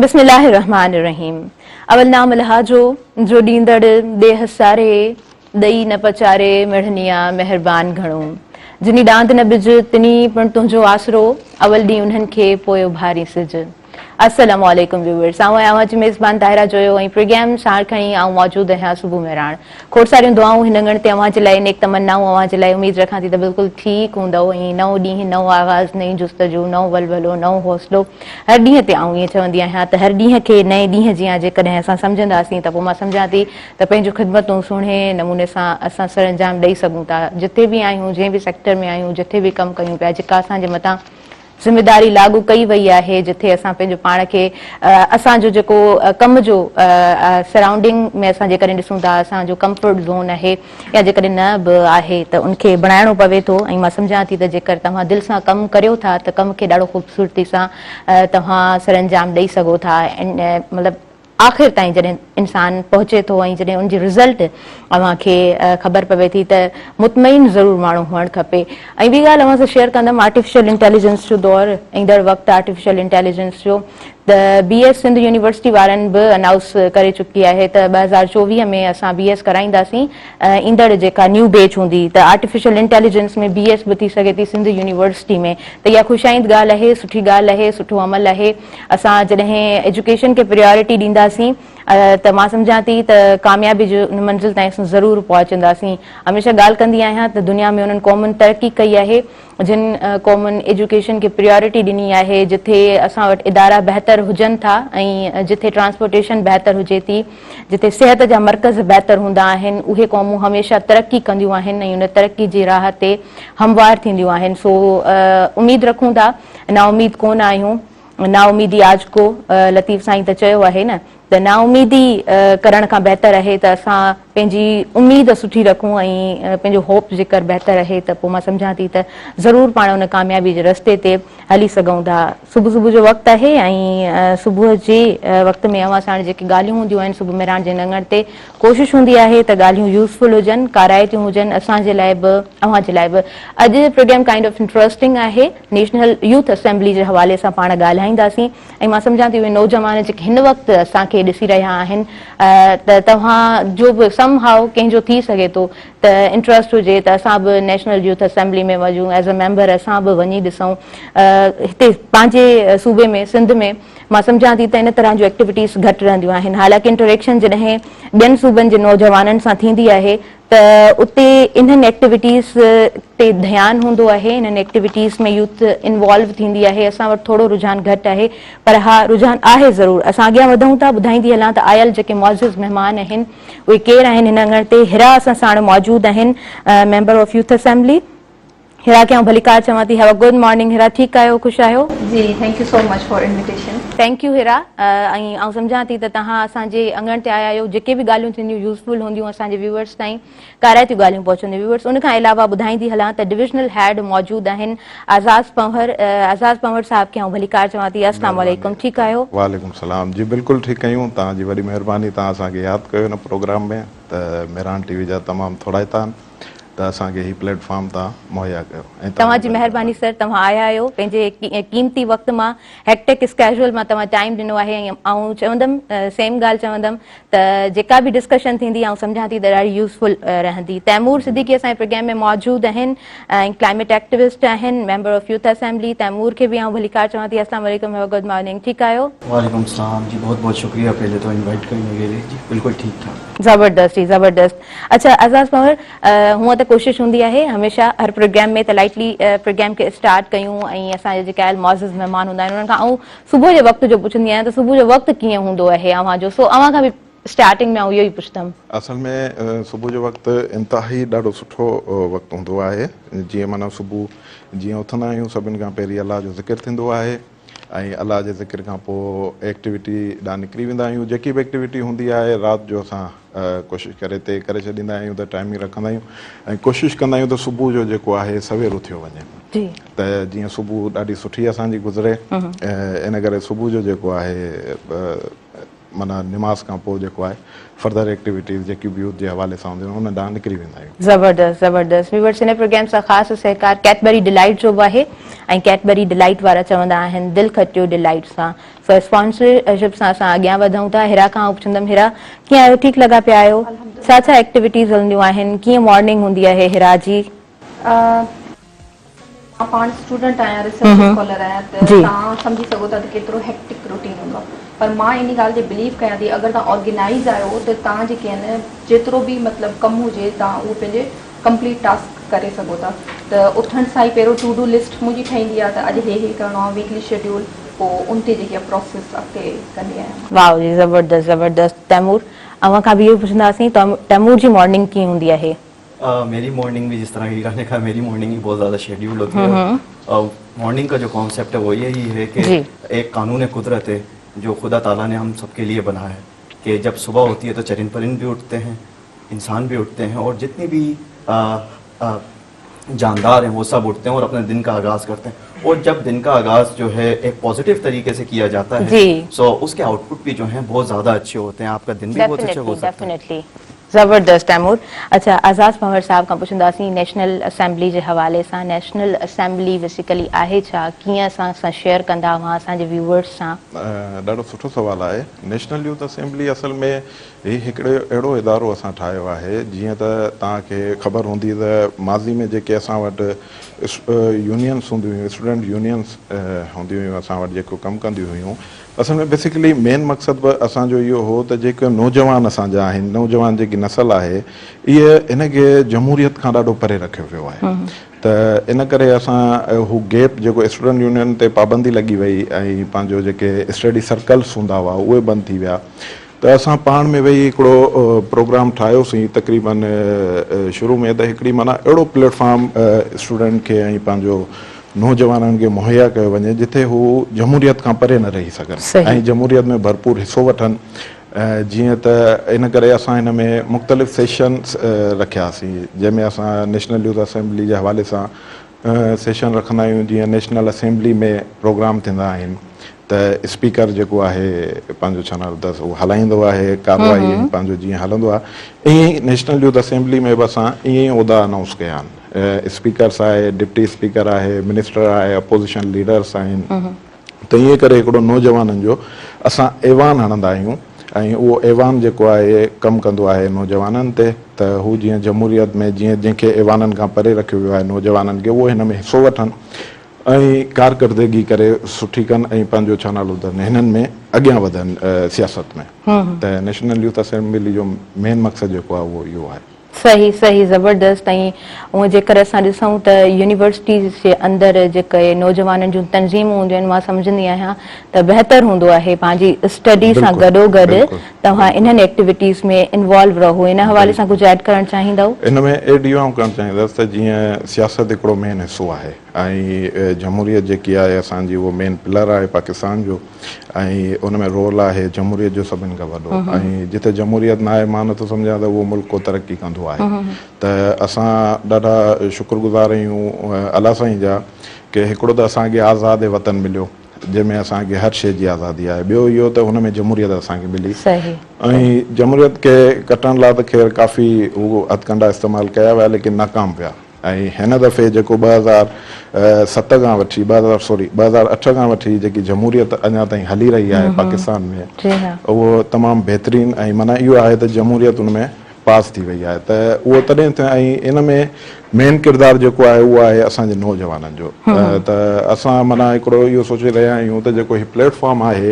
بسم الله الرحمٰن الرحيم اول نام الله جو، جو ڏيندڙ ڏيهه ساري، ڏئي نه پچاري، مڙهني آ مهربان گهڻو. جني ڏاند نه ٻج، تني پڻ تنهنجو آسرو، اول ڏينهن انهن کي، پوء اڀارين سج. السلام عليڪم ويورز آئون آهيان اوهان جي ميزبان طاهره جويو ۽ پروگرام ساڻ کڻي آئون موجود آهيان صبح مهراڻ کوڙ ساريون دعائون هن اڱڻ تي اوهان جي لاء نيڪ تمنائون اوهان جي لاء اميد رکان ٿي ته بلڪل ٺيڪ هوندؤ ۽ نئون ڏينهن نئون آغاز نئين جستجو نئون ولولو نئون حوصلو هر ڏينهن تي آئون ائين چوندي آهيان ته هر ڏينهن کي نئين ڏينهن جيان جيڪڏهن اسان سمجهنداسين ته پوء مان سمجهان ٿي ته پنهنجون خدمتون سهڻي نموني سان اسان سرانجام ڏئي سگهون ٿا جتي به آهيون جنهن به سيڪٽر ۾ آهيون جتي به ڪم ڪيون پيا جيڪا اسان جي مٿان ذميداري لاڳو ڪئي وئي آهي جتي اسان پنهنجو پاڻ کي اسان جو جيڪو ڪم جو سرائونڊنگ ۾ اسان جيڪڏهن ڏسون ٿا اسان جو ڪمفرٽ زون آهي يا جيڪڏهن نه به آهي ته ان کي بڻائڻو پوي ٿو ۽ مان سمجهان ٿي ته جيڪر توهان دل سان ڪم ڪريو ٿا ته ڪم کي ڏاڍو خوبصورتي سان توهان سرانجام ڏئي سگهو ٿا مطلب آخر تائين جڏهن انسان پهچي ٿو ۽ جڏهن ان جي رزلٽ اوهان کي خبر پوي ٿي ته مطمئن ضرور ماڻهو هئڻ کپي ۽ ٻي ڳالهه اوهان سان شيئر ڪندم آرٽيفيشل انٽيليجنس جو دور ايندڙ وقت آرٽيفيشل انٽيليجنس جو ته بي ايس سنڌ يونيورسٽي وارن به انائوس ڪري چڪي آهي ته 2024 ۾ اسان بي ايس ڪرائينداسين ايندڙ جيڪا نيو بيچ هوندي ته آرٽيفيشل انٽيليجنس ۾ بي ايس به ٿي سگهي ٿي سنڌ يونيورسٽي ۾ ته اها خوش آئند ڳالهه آهي سٺي ڳالهه آهي سٺو عمل آهي اسان جڏهن ايجوڪيشن کي پريارٽي ڏينداسين ته مان سمجهان ٿي ته ڪاميابي جي ان منزل تائين اسان ضرور پهچنداسين. هميشه ڳالهه ڪندي آهيان ته دنيا ۾ انهن قومن ترقي ڪئي آهي جن قومن ايجوڪيشن کي پريارٽي ڏني آهي جتي اسان وٽ ادارا بهتر هجن ٿا ۽ جتي ٽرانسپورٽيشن بهتر هجي ٿي جتي صحت جا مرڪز بهتر هوندا آهن اهي قومون هميشه ترقي ڪنديون آهن ۽ ان ترقي جي راهه تي هموار ٿينديون آهن سو اميد رکون ٿا نااميد ڪونه آهيون. نااميدي آج ڪو لطيف سائين ته چيو آهي نه ته نااميدي ڪرڻ کان بهتر آهي ته اسان پنهنجي اميد سٺي رکون ۽ پنهنجو هوپ جيڪر بهتر آهي ته پوء مان سمجهان ٿي ته ضرور پاڻ ان ڪاميابي جي رستي تي هلي سگهون ٿا. صبح صبح جو وقت آهي ۽ صبح جي وقت ۾ اوهان ساڻ جيڪي ڳالهيون هونديون آهن صبح مهراڻ جي اڱڻ تي ڪوشش هوندي آهي ته ڳالهيون يوزفل هجن، ڪارائتيون هجن اسان جي لاء به اوهان جي لاء به. اڄ پروگرام ڪائنڊ آف انٽرسٽنگ آهي نيشنل يوٿ اسيمبلي جي حوالي سان پاڻ ڳالهائينداسين ۽ مان سمجهان ٿي اهي نوجوان جيڪي هن وقت اسان کي ڏسي رهيا آهن ته توهان جو به سم هاء ڪنهن جو ٿي سگهي ٿو ته انٽرسٽ هجي ته اسان به نيشنل يوٿ اسيمبلي ۾ وڃون ايز اي ميمبر اسان به وڃي ڏسون هتي پنهنجي صوبي ۾ سنڌ ۾ مان سمجهان ٿي ته ان طرح جون ايڪٽيوٽيز گهٽ رهنديون آهن حالانڪه انٽريڪشن جڏهن ٻين صوبن جي نوجوانن سان ٿيندي آهي ته اتي انهن ايڪٽيوٽيز تي ڌيان هوندو آهي انهن ايڪٽيوٽيز ۾ يوٿ انوالو ٿيندي آهي اسان وٽ ٿورو رجحان گهٽ آهي پر ها رجحان آهي ضرور اسان اڳيان وڌون ٿا ٻڌائيندي هلان ته آيل جيڪي معزز مهمان آهن اهي ڪير آهن هن اڱڻ تي هرا اسان ساڻ موجود آهن ميمبر آف يوٿ اسيمبلي هيرا کي آئون ڀليڪار چوان ٿي. Have a good morning Hira ٺيڪ آهيو خوش آهيو. جي thank you so much for invitation. Thank you Hira ۽ آئون سمجهان ٿي ته توهان اسان جي اڱڻ تي آيا آهيو جيڪي به ڳالهيون ٿينديون يوزفل هونديون اسان جي ويوئرس تائين ڪارائتيون ڳالهيون پهچنديون ويوئرس ان کان علاوه ٻڌائيندي هلان ته ڊويزنل هيڊ موجود آهن آزاد پنهور آزاد پنهور صاحب کي آئون ڀليڪار چوان ٿي السلام عليڪم ٺيڪ آهيو. وعليڪم السلام جي بلڪل ٺيڪ آهيون توهان جي وڏي مهرباني توهان اسان کي ياد ڪيو هن پروگرام ۾ ته مهراڻ ٽي وي جا تمام ٿورائتا آهن. ته اسان کي هي پليٽ فارم تان مهيا ڪيو ۽ توهان جي مهرباني سر توهان آيا آهيو پنهنجي قيمتي وقت مان هيڪٽڪ اسڪيجول مان توهان ٽائيم ڏنو آهي ۽ آئون چوندم سيم ڳالهه چوندم ته جيڪا به ڊسڪشن ٿيندي آئون سمجهان ٿي ته ڏاڍي يوزفل رهندي تيمور صديقي اسان جي پروگرام ۾ موجود آهن ۽ ڪلائميٽ ايڪٽيوسٽ آهن member of youth assembly Taimur کي به آئون ڀليڪار چوان ٿي السلام عليڪم have good morning ٺيڪ آهيو. وعليڪم السلام جي بهت بهت شڪريه پهلي تو انوائٽ ڪرني ڪي لئي جي بلڪل ٺيڪ ٺاڪ. زبردست جي زبردست اڇا اعزاز پنهور هونء ته ڪوشش هوندي آهي هميشه هر پروگرام ۾ ته لائٽلي پروگرام کي اسٽارٽ ڪيون ۽ اسان جا جيڪي آيل معزز مهمان هوندا آهن انهن کان آئون صبح جي وقت جو پڇندي آهيان ته صبح جو وقت ڪيئن هوندو آهي اوهان جو سو اوهان کان به اسٽارٽنگ ۾ آئون اهو ئي پڇندم. اصل ۾ صبح جو وقت انتهائي ڏاڍو سٺو وقت هوندو آهي جيئن معنيٰ صبح جيئن اٿندا آهيون سڀن کان پهرين الله جو ذڪر ٿيندو آهي ۽ الله جي ذڪر کان پوء ايڪٽيوٽي ڏانهن نڪري ويندا آهيون جيڪي به ايڪٽيوٽي هوندي آهي رات جو اسان ڪوشش ڪري طئي ڪري ڇڏيندا آهيون ته ٽائمنگ رکندا آهيون ۽ ڪوشش ڪندا آهيون ته صبح جو جيڪو آهي سوير اٿيو وڃي ته جيئن صبح ڏاڍي سٺي اسان جي گذري ان ڪري صبح جو جيڪو آهي. معنيٰ نماز کان پوء جيڪو آهي فردر ايڪٽيوٽيز جيڪيون به يوٿ جي حوالي سان هونديون آهن انهن ڏانهن نڪري ويندا آهيون. زبردست زبردست ويورس هن پروگرام سان خاص سهڪار ڪيٽبري ڊلائيٽ جو به آهي ۽ ڪيٽبري ڊلائيٽ وارا چوندا آهن دل کٽيو ڊلائيٽ سان سو اسپانسرشپ سان اسان اڳيان وڌون ٿا هيرا کان آئون پڇندم هيرا ڪيئن آهيو ٺيڪ لڳا پيا آهيو ڇا ڇا ايڪٽيوٽيز هلنديون آهن ڪيئن مارننگ هوندي آهي هيرا جي. مان پاڻ اسٽوڊنٽ آهيان ريسرچ اسڪالر آهيان ته توهان سمجهي سگهو ٿا ته ڪيترو هيڪٽڪ روٽين هوندو آهي پر مان ان ڳالهه تي بليو ڪيان ٿي اگر توهان آرگنائيز آهيو ته توهان جيڪي آهن جيترو به مطلب ڪم هجي توهان اهو پنهنجي ڪمپليٽ ٽاسڪ ڪري سگهو ٿا ته اٿڻ سان ئي پهريون ٽو do list منهنجي ٺهيندي آهي ته اڄ هي هي ڪرڻو آهي ويڪلي شيڊيول پوء ان تي جيڪي آهي پروسيس اڳتي ڪندي آهيان. واهه جي زبردست زبردست تيمور اوهان کان به اهو ئي پڇنداسين تيمور جي مارننگ ڪيئن هوندي آهي. मेरी मॉर्निंग भी जिस तरह हीरा ने कहा मेरी मॉर्निंग भी बहुत ज़्यादा शेड्यूल होती है। मॉर्निंग का जो कॉन्सेप्ट है वो यही है कि एक कानून कुदरत है जो खुदा ताला ने हम सबके लिए बनाया है कि जब सुबह होती है तो चरिंद परिंद भी उठते हैं, इंसान भी उठते हैं और जितनी भी जानदार हैं वो सब उठते हैं और अपने दिन का आगाज़ करते हैं। और जब दिन का आगाज़ जो है एक पॉजिटिव तरीके से किया जाता है सो उसके आउटपुट भी जो हैं बहुत ज़्यादा अच्छे होते हैं, आपका दिन भी बहुत अच्छा हो सकता है। ज़बरदस्त तैमूर। अच्छा आज़ाद पंवर साहब खां पुछंदासीं नेशनल असेंबली जे हवाले सां, नेशनल असेंबली बेसिकली आहे छा, कीअं असां सां शेयर कंदा अव्हां असांजे व्यूअर्स सां? ॾाढो सुठो सवाल आहे। नेशनल यूथ असेंबली असल में ही हिकिड़ो अहिड़ो इदारो असां ठाहियो आहे, जीअं त तव्हांखे ख़बर हूंदी त माज़ी में जेके असां वटि यूनियंस हूंदियूं हुयूं, स्टूडेंट यूनियंस हूंदियूं हुयूं असां वटि जेको कमु कंदियूं हुयूं, असल में बेसिकली मेन मक़सदु बि असांजो इहो हो त जेके नौजवान असांजा आहिनि, नौजवान जेकी नस्ल आहे, इहे हिनखे जमहूरियत खां ॾाढो परे रखियो वियो आहे, त इन करे असां हू गैप जेको स्टूडेंट यूनियन ते पाबंदी लॻी वई ऐं पंहिंजो जेके स्टडी सर्कल्स हूंदा हुआ उहे बंदि थी विया, त असां पाण में वेही हिकिड़ो प्रोग्राम ठाहियोसीं तक़रीबन शुरू में, त हिकिड़ी माना अहिड़ो प्लेटफॉर्म स्टूडेंट खे ऐं पंहिंजो नौजवाननि खे मुहैया कयो वञे जिथे हू जमहूरियत खां परे न रही सघनि ऐं जमहूरियत में भरपूर हिसो वठनि। जीअं त इन करे असां हिन में मुख़्तलिफ़ सेशन्स रखियासीं, जंहिंमें असां नेशनल यूथ असेंबली जे हवाले सां सेशन रखंदा आहियूं। जीअं नेशनल असेंबली में प्रोग्राम थींदा आहिनि त स्पीकर जेको आहे पंहिंजो छा नालो अथसि उहो हलाईंदो आहे कार्रवाई ऐं पंहिंजो जीअं हलंदो आहे, ईअं ई नेशनल यूथ असेंबली में बि असां ईअं ई उहिदा अनाउंस कया आहिनि। स्पीकर्स आहे, डिप्टी स्पीकर आहे, मिनिस्टर आहे, अपोज़िशन लीडर्स आहिनि, त ईअं करे हिकिड़ो नौजवाननि जो असां ऐवान हणंदा आहियूं ऐं उहो ऐवान जेको आहे कमु कंदो आहे नौजवाननि ते, त हू जीअं जमहूरियत में जीअं जंहिंखे ऐवाननि खां परे रखियो वियो आहे नौजवाननि खे, उहो हिन में हिसो वठनि ऐं कारकर्दगी करे सुठी कनि ऐं पंहिंजो छा नालो अथनि हिननि में अॻियां वधनि सियासत में। त नेशनल यूथ असेंबली जो मेन मक़सदु जेको आहे उहो इहो आहे। सही सही ज़बरदस्त। ऐं उअं जेकर असां ॾिसूं त यूनिवर्सिटीज़ जे अंदरि जेके नौजवाननि जूं तंज़ीमूं हूंदियूं आहिनि, मां सम्झंदी आहियां त बहितर हूंदो आहे पंहिंजी स्टडी सां गॾोगॾु तव्हां इन्हनि एक्टिविटीज़ में इन्वॉल्व रहो। इन हवाले सां कुझु ऐड करणु चाहींदव? इन में ऐड इहो आउं करणु चाहींदसि त जीअं सियासत हिकिड़ो मेन हिसो आहे ऐं जमहूरियत जेकी आहे असांजी उहो मेन पिलर आहे पाकिस्तान जो ऐं उन में रोल आहे जमहूरियत जो सभिनि खां वॾो, ऐं जिते जमहूरियत न आहे मां नथो सम्झां त उहो मुल्क को तरक़ी कंदो आहे। त असां ॾाढा शुक्रगुज़ार आहियूं अलाह साईं जा की हिकिड़ो त असांखे आज़ाद वतन मिलियो जंहिंमें असांखे हर शइ जी आज़ादी आहे, ॿियो इहो त हुन में जमहूरियत असांखे मिली ऐं जमहूरियत खे कटण लाइ त ख़ैर काफ़ी उहो हथकंडा इस्तेमालु कया विया लेकिन नाकाम विया। ऐं हिन दफ़े जेको 2007 खां वठी 2000 सॉरी 2008 खां वठी जेकी जमहूरियत अञा ताईं हली रही आहे पाकिस्तान में, उहो तमामु बहितरीन ऐं माना इहो आहे त जमहूरियत उन में पास थी वई आहे, त उहो तॾहिं थियो। ऐं इन में मेन किरदारु जेको आहे उहो आहे असांजे नौजवाननि जो। त असां माना हिकिड़ो इहो सोचे रहिया आहियूं त जेको हीउ प्लेटफॉर्म आहे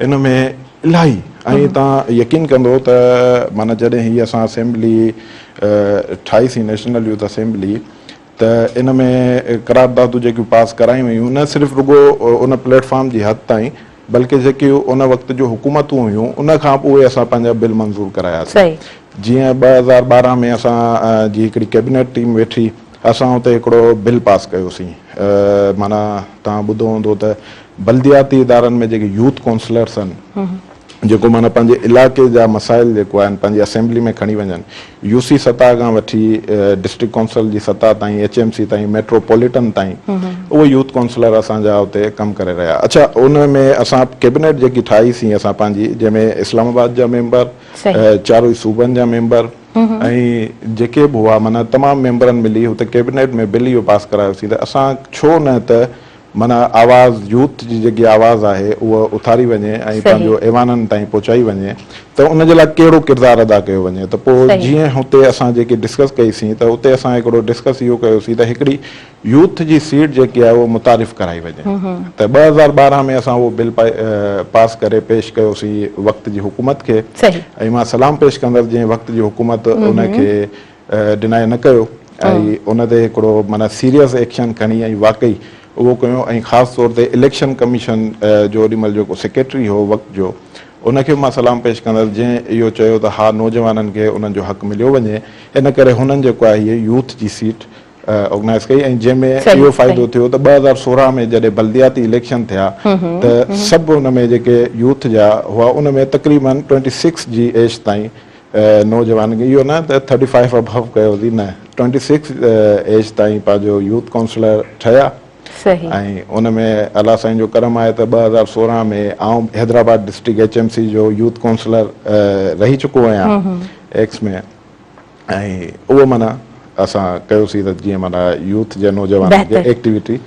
इन में इलाही ऐं तव्हां यकीन कंदो त माना जॾहिं हीअ असां असेंबली ठाहीसीं नेशनल यूथ असेंबली, त इन में करारदादूं जेकियूं पास करायूं वयूं, न सिर्फ़ु रुगो उन प्लेटफॉर्म जी हद ताईं बल्कि जेकी उन वक़्त जो हुकूमतूं हुयूं उन खां पोइ उहे असां पंहिंजा बिल मंज़ूर करायासीं। जीअं 2012 में असां जी हिकिड़ी कैबिनेट टीम वेठी, असां उते हिकिड़ो बिल पास कयोसीं। माना तव्हां ॿुधो हूंदो त बल्दियाती इदारनि में जेके यूथ काउंसलर्स आहिनि جيڪو معنيٰ پنهنجي علائقي جا مسائل جيڪو آهن پنهنجي اسيمبلي ۾ کڻي وڃن يو سي سطح کان وٺي ڊسٽرڪٽ ڪونسل جي سطح تائين ايڇ ايم سي تائين ميٽرو پوليٽن تائين اهي يوٿ ڪونسلر اسان جا اتي ڪم ڪري رهيا اڇا ان ۾ اسان ڪيبنيٽ جيڪي ٺاهي سين اسان پنهنجي جنهن ۾ اسلام آباد جا ميمبر چارو ئي صوبن جا ميمبر ۽ جيڪي به هئا معنيٰ تمام ميمبرن ملي هتي ڪيبنيٽ ۾ بل اهو پاس ڪرايوسين ته اسان ڇو نه ته معنيٰ آواز يوٿ جي جيڪي آواز آهي اهو اٿاري وڃي ۽ پنهنجو ايوانن تائين پهچائي وڃي ته ان جي لاء ڪهڙو ڪردار ادا ڪيو وڃي ته پوء جيئن هتي اسان جيڪي ڊسڪس ڪئي سين ته اتي اسان هڪڙو ڊسڪس اهو ڪيو سين ته هڪڙي يوٿ جي سيٽ جيڪي آهي اهو متعارف ڪرائي وڃي ته 2012 ۾ اسان اهو بل پاس ڪري پيش ڪيو سين وقت جي حڪومت کي ۽ مان سلام پيش ڪندس جنهن وقت جي حڪومت ان کي ڊنائي نه ڪيو ۽ ان تي هڪڙو معنيٰ سيريس ايڪشن کڻي ۽ واقعي اهو ڪيو ۽ خاص طور تي اليڪشن ڪميشن جو اوڏي مهل جيڪو سيڪريٽري هو وقت جو ان کي به مان سلام پيش ڪندس جنهن اهو چيو ته ها نوجوانن کي انهن جو حق مليو وڃي ان ڪري هنن جيڪو آهي هيء يوٿ جي سيٽ آرگنائيز ڪئي ۽ جنهن ۾ اهو فائدو ٿيو ته 2016 ۾ جڏهن بلدياتي اليڪشن ٿيا ته سڀ ان ۾ جيڪي يوٿ جا هئا ان ۾ تقريبن ٽوئنٽي سڪس جي ايج تائين نوجوانن کي اهو نه ته ٿرٽي فائيو ابو ڪيو ٿي نه ٽوئنٽي سڪس ايج تائين پنهنجو يوٿ ڪائونسلر ٺهيا ۽ ان ۾ الله سائين جو ڪرم آهي ته 2016 ۾ آئون Hyderabad district H M C جو يوٿ ڪائونسلر رهي چڪو آهيان ايڪس ۾ ۽ اهو معنيٰ اسان ڪيوسين ته جيئن معنيٰ يوٿ جي نوجوانن کي ايڪٽيوٽي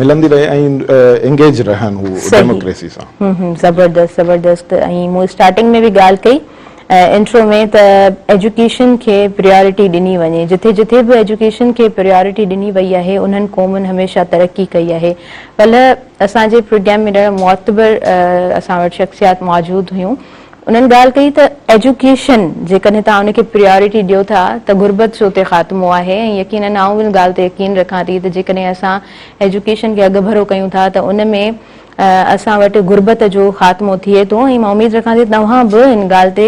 ملندي رهي ۽ انگيج رهن هو ڊيموڪريسي سان. زبردست زبردست ۽ مون اسٽارٽنگ ۾ به ڳالهه ڪئي انٽرو ۾ ته ايجوڪيشن کي پريارٽي ڏني وڃي جٿي جٿي به ايجوڪيشن کي پريارٽي ڏني وئي آهي انهن قومن هميشه ترقي ڪئي آهي ولهه اسان جي پروگرام ۾ ڏاڍا معتبر اسان وٽ شخصيات موجود هيون انهن ڳالهه ڪئي ته ايجوڪيشن جيڪڏهن توهان ان کي پريارٽي ڏيو ٿا ته غربت جو اتي خاتمو آهي ۽ يقينن آئون به ان ڳالهه تي يقين رکان ٿي ته جيڪڏهن اسان ايجوڪيشن کي اڳڀرو ڪيون ٿا ته ان ۾ اسان وٽ غربت جو خاتمو ٿئي ٿو ۽ مان اميد رکان ٿي توهان به ان ڳالهه تي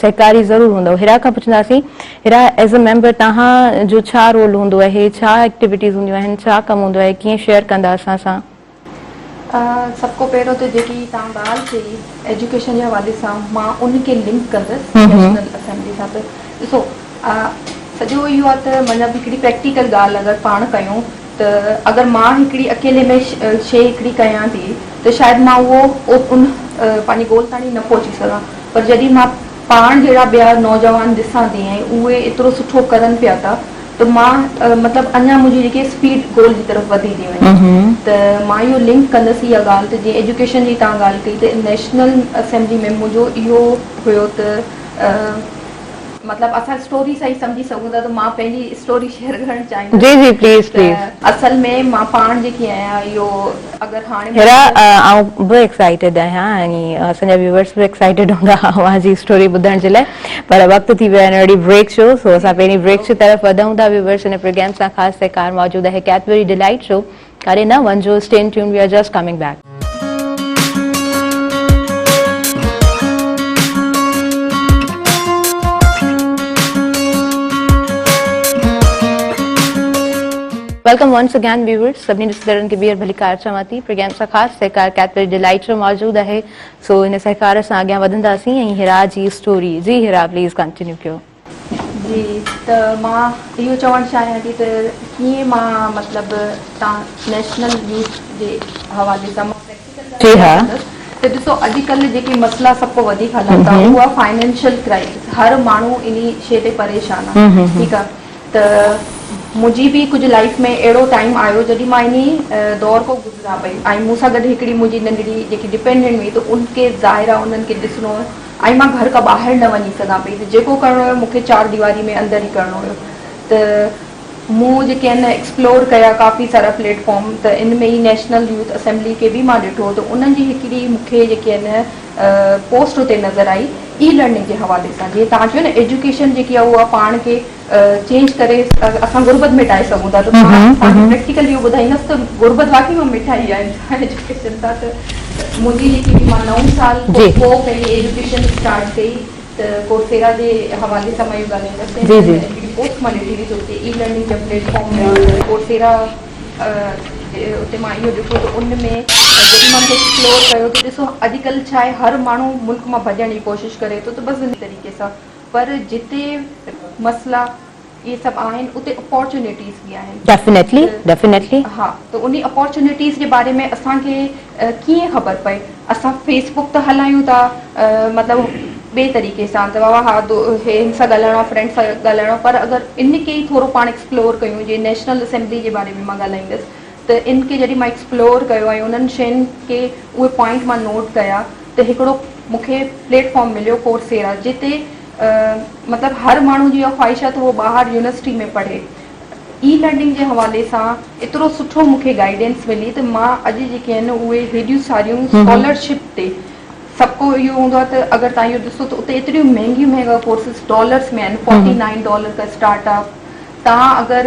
سهڪاري ضرور هوندؤ. هيرا کان پڇنداسين هيرا ايز ا ميمبر توهان جو ڇا رول هوندو آهي ڇا ايڪٽيوٽيز هونديون آهن ڇا ڪم هوندو آهي ڪيئن شيئر ڪندا اسان سان. سڀ کان پهريون ته جيڪي توهان ڳالهه چئي ايجوڪيشن جي حوالي سان مان ان کي لنڪ ڪندس نيشنل اسيمبلي سان ته ڏسو سڄو اهو آهي ته مطلب هڪڙي پريڪٽيڪل ڳالهه اگر پاڻ ڪيون ته اگر مان هڪڙي اڪيلي ۾ شيء هڪڙي ڪيان ٿي ته شايد مان اهو ان پنهنجي گول تاڻي نه پهچي سگهان پر جڏهن مان پاڻ جهڙا ٻيا نوجوان ڏسان ٿي ۽ اهي ايترو سٺو ڪرن پيا ٿا ته مان مطلب اڃا منهنجي جيڪي اسپيڊ گول جي طرف وڌي ٿي وڃي ته مان اهو لنڪ ڪندس اها ڳالهه ته جيئن ايجوڪيشن جي توهان ڳالهه ڪئي ته نيشنل اسيمبلي ۾ منهنجو اهو هيو ته مطلب اسان اسٽوري سان ئي سمجهي سگهون ٿا ته مان پنهنجي اسٽوري شيئر ڪرڻ چاهيندس جي جي پليز پليز. ته اصل ۾ مان پاڻ جيڪي آهيان اهو اگر هاڻي هيرا آئون به ايڪسائيٽيڊ آهيان ۽ اسان جا ويوئرس به ايڪسائيٽيڊ هوندا اوهان جي اسٽوري ٻڌڻ جي لاء پر وقت ٿي ويو آهي اهڙي بريڪ جو سو اسان پهرين بريڪ جي طرف وڌون ٿا ويوئرس هن پروگرام سان خاص سهڪار موجود آهي ڪيڊبري ڊيلائيٽ جو ڪاڏي نه وڃجو stay in tune we are just coming back. Welcome once again viewers سڀني ڏسندڙن کي ٻيهر ڀليڪار چوان ٿي پروگرام سان خاص سهڪار ڪيڊبري ڊيلائيٽ جو موجود آهي سو ان سهڪار سان اڳيان وڌنداسين ۽ هيرا جي اسٽوري جي هيرا پليز ڪنٽينيو ڪيو. جي ته مان اهو چوڻ چاهيان ٿي ته ڪيئن مان مطلب تان نيشنل يوٿ جي حوالي سان مان پريڪٽيڪل جي ها. ڳالهه ڪندس ته ڏسو اڄڪلهه جيڪي مسئلا سڀ کان وڌيڪ هلن ٿا اهو آهي فائنينشل ڪرائسس هر ماڻهو انهي شي تي پريشان آهي ٺيڪ آهي ته منهنجي به ڪجهه لائيف ۾ اهڙو ٽائيم آيو جڏهن مان انهي دور کان گذران پئي ۽ مون سان گڏ هڪڙي منهنجي ننڍڙي جيڪي ڊپينڊنٽ هئي ته ان کي ظاهر آهي انهن کي ڏسڻو هيو ۽ مان گهر کان ٻاهر نه وڃي سگهان پئي ته جيڪو ڪرڻو هيو مون کي چار ديواري ۾ اندر ئي ڪرڻو هيو ته مون جيڪي آهن ايڪسپلور ڪيا ڪافي سارا پليٽ فارم ته ان ۾ ئي نيشنل يوٿ اسيمبلي کي به مان ڏٺو ته انهن جي هڪڙي مون کي جيڪي آهن پوسٽ اتي نظر آئي اي لرننگ جي حوالي سان جيئن توهان چيو نه ايجوڪيشن جيڪي آهي اها پاڻ کي چينج ڪري اسان غربت مٽائي سگهون ٿا ته مان توهان کي پريڪٽيڪل اهو ٻڌائيندس ته غربت واقعي مان مٺائي آهي ايجوڪيشن سان ته منهنجي جيڪي به مان نو سال کان پوء پنهنجي ايجوڪيشن اسٽارٽ ڪئي ته ڪورسيرا جي حوالي سان مان اهو ڳالهائيندس ته هڪڙي پوسٽ مان ڏٺي هئي ته اتي اي لرننگ جا پليٽ فارم هيا ته ڪورسيرا اتي مان اهو ڏٺو ته ان ۾ جڏهن مان ايڪسپلور ڪيو ته ڏسو اڄڪلهه ڇا آهي هر ماڻهو ملڪ مان ڀڄڻ جي ڪوشش ڪري ٿو ته بس طريقي سان پر جتي مسئلا اهي سڀ آهن اتي اپارچونيٽيز به آهن. Definitely definitely. ها ته انهي اپارچونيٽيز جي باري ۾ اسان کي ڪيئن خبر پئي اسان فيس بڪ ته هلايون ٿا مطلب ٻئي طريقي سان ته بابا ها هي هن سان ڳالهائڻو آهي فرينڊ سان ڳالهائڻو آهي پر اگر ان کي ئي ٿورو پاڻ ايڪسپلور ڪيون جيئن نيشنل اسيمبلي جي باري ۾ مان ڳالهائيندس ته ان کي جڏهن مان ايڪسپلور ڪيو ۽ انهن شين کي اهي پوائنٽ مان نوٽ ڪيا ته هڪڙو مون کي پليٽ فارم مليو ڪورسيرا جتي مطلب هر ماڻهو جي اها خواهش آهي ته اهو ٻاهر يونيورسٽي ۾ پڙهي. اي لرننگ جي حوالي سان ايترو سٺو مون کي گائيڊنس ملي ته مان اڄ جيڪي آهن اهي هيڏيون ساريون اسڪالرشپ تي سڀ ڪو اهو هوندو آهي ته اگر توهان اهو ڏسو ته اتي ايتريون مهنگيون مهنگا ڪورسز ڊالرس ۾ آهن فورٽي نائن ڊالر کا اسٽارٽ اپ توهان اگر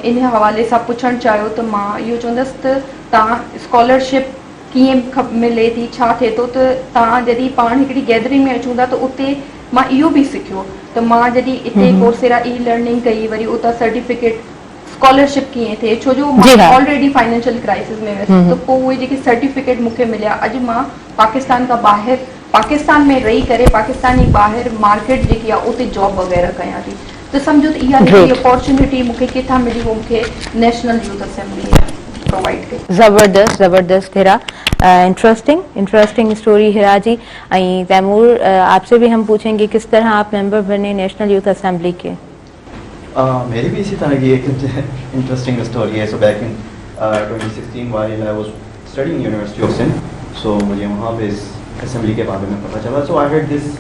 ان حوالي سان پڇڻ چاهيو ته مان اهو چوندس ته توهان اسڪالرشپ ڪيئن ملي ٿي ڇا ٿئي ٿو ته توهان جڏهن پاڻ هڪڙي گيدرنگ ۾ اچون ٿا ته اتي مان اهو به سکيو ته مان جڏهن اتي ڪورسيرا اي لرننگ ڪئي وري اتان سرٽيفڪيٽ اسڪالرشپ ڪيئن ٿئي ڇو جو مان آلريڊي فائنينشل ڪرائسس ۾ هيس ته پوء اهي جيڪي سرٽيفڪيٽ مون کي مليا اڄ مان پاڪستان کان ٻاهر پاڪستان ۾ رهي ڪري پاڪستان جي ٻاهر مارڪيٽ جيڪي آهي اتي جاب وغيره ڪيان ٿي ته سمجهو ته اها هڪڙي اپارچونيٽي مون کي ڪٿان ملي اهو مون کي نيشنل يوٿ اسيمبلي پرووائيڊ ڪئي. زبردست زبردست هيرا انٽرسٽنگ انٽرسٽنگ اسٽوري هيرا جي ۽ تيمور آپ سي به هم پوڇين گي ڪس طرح آپ ميمبر بني نيشنل يوٿ اسيمبلي ڪي. ميري به اسي طرح ڪي ايڪ interesting story he so back in 2016 while I was studying university of Sindh سو مجهي وهان پي اس اسيمبلي ڪي باري ۾ پتا چلا سو I had دس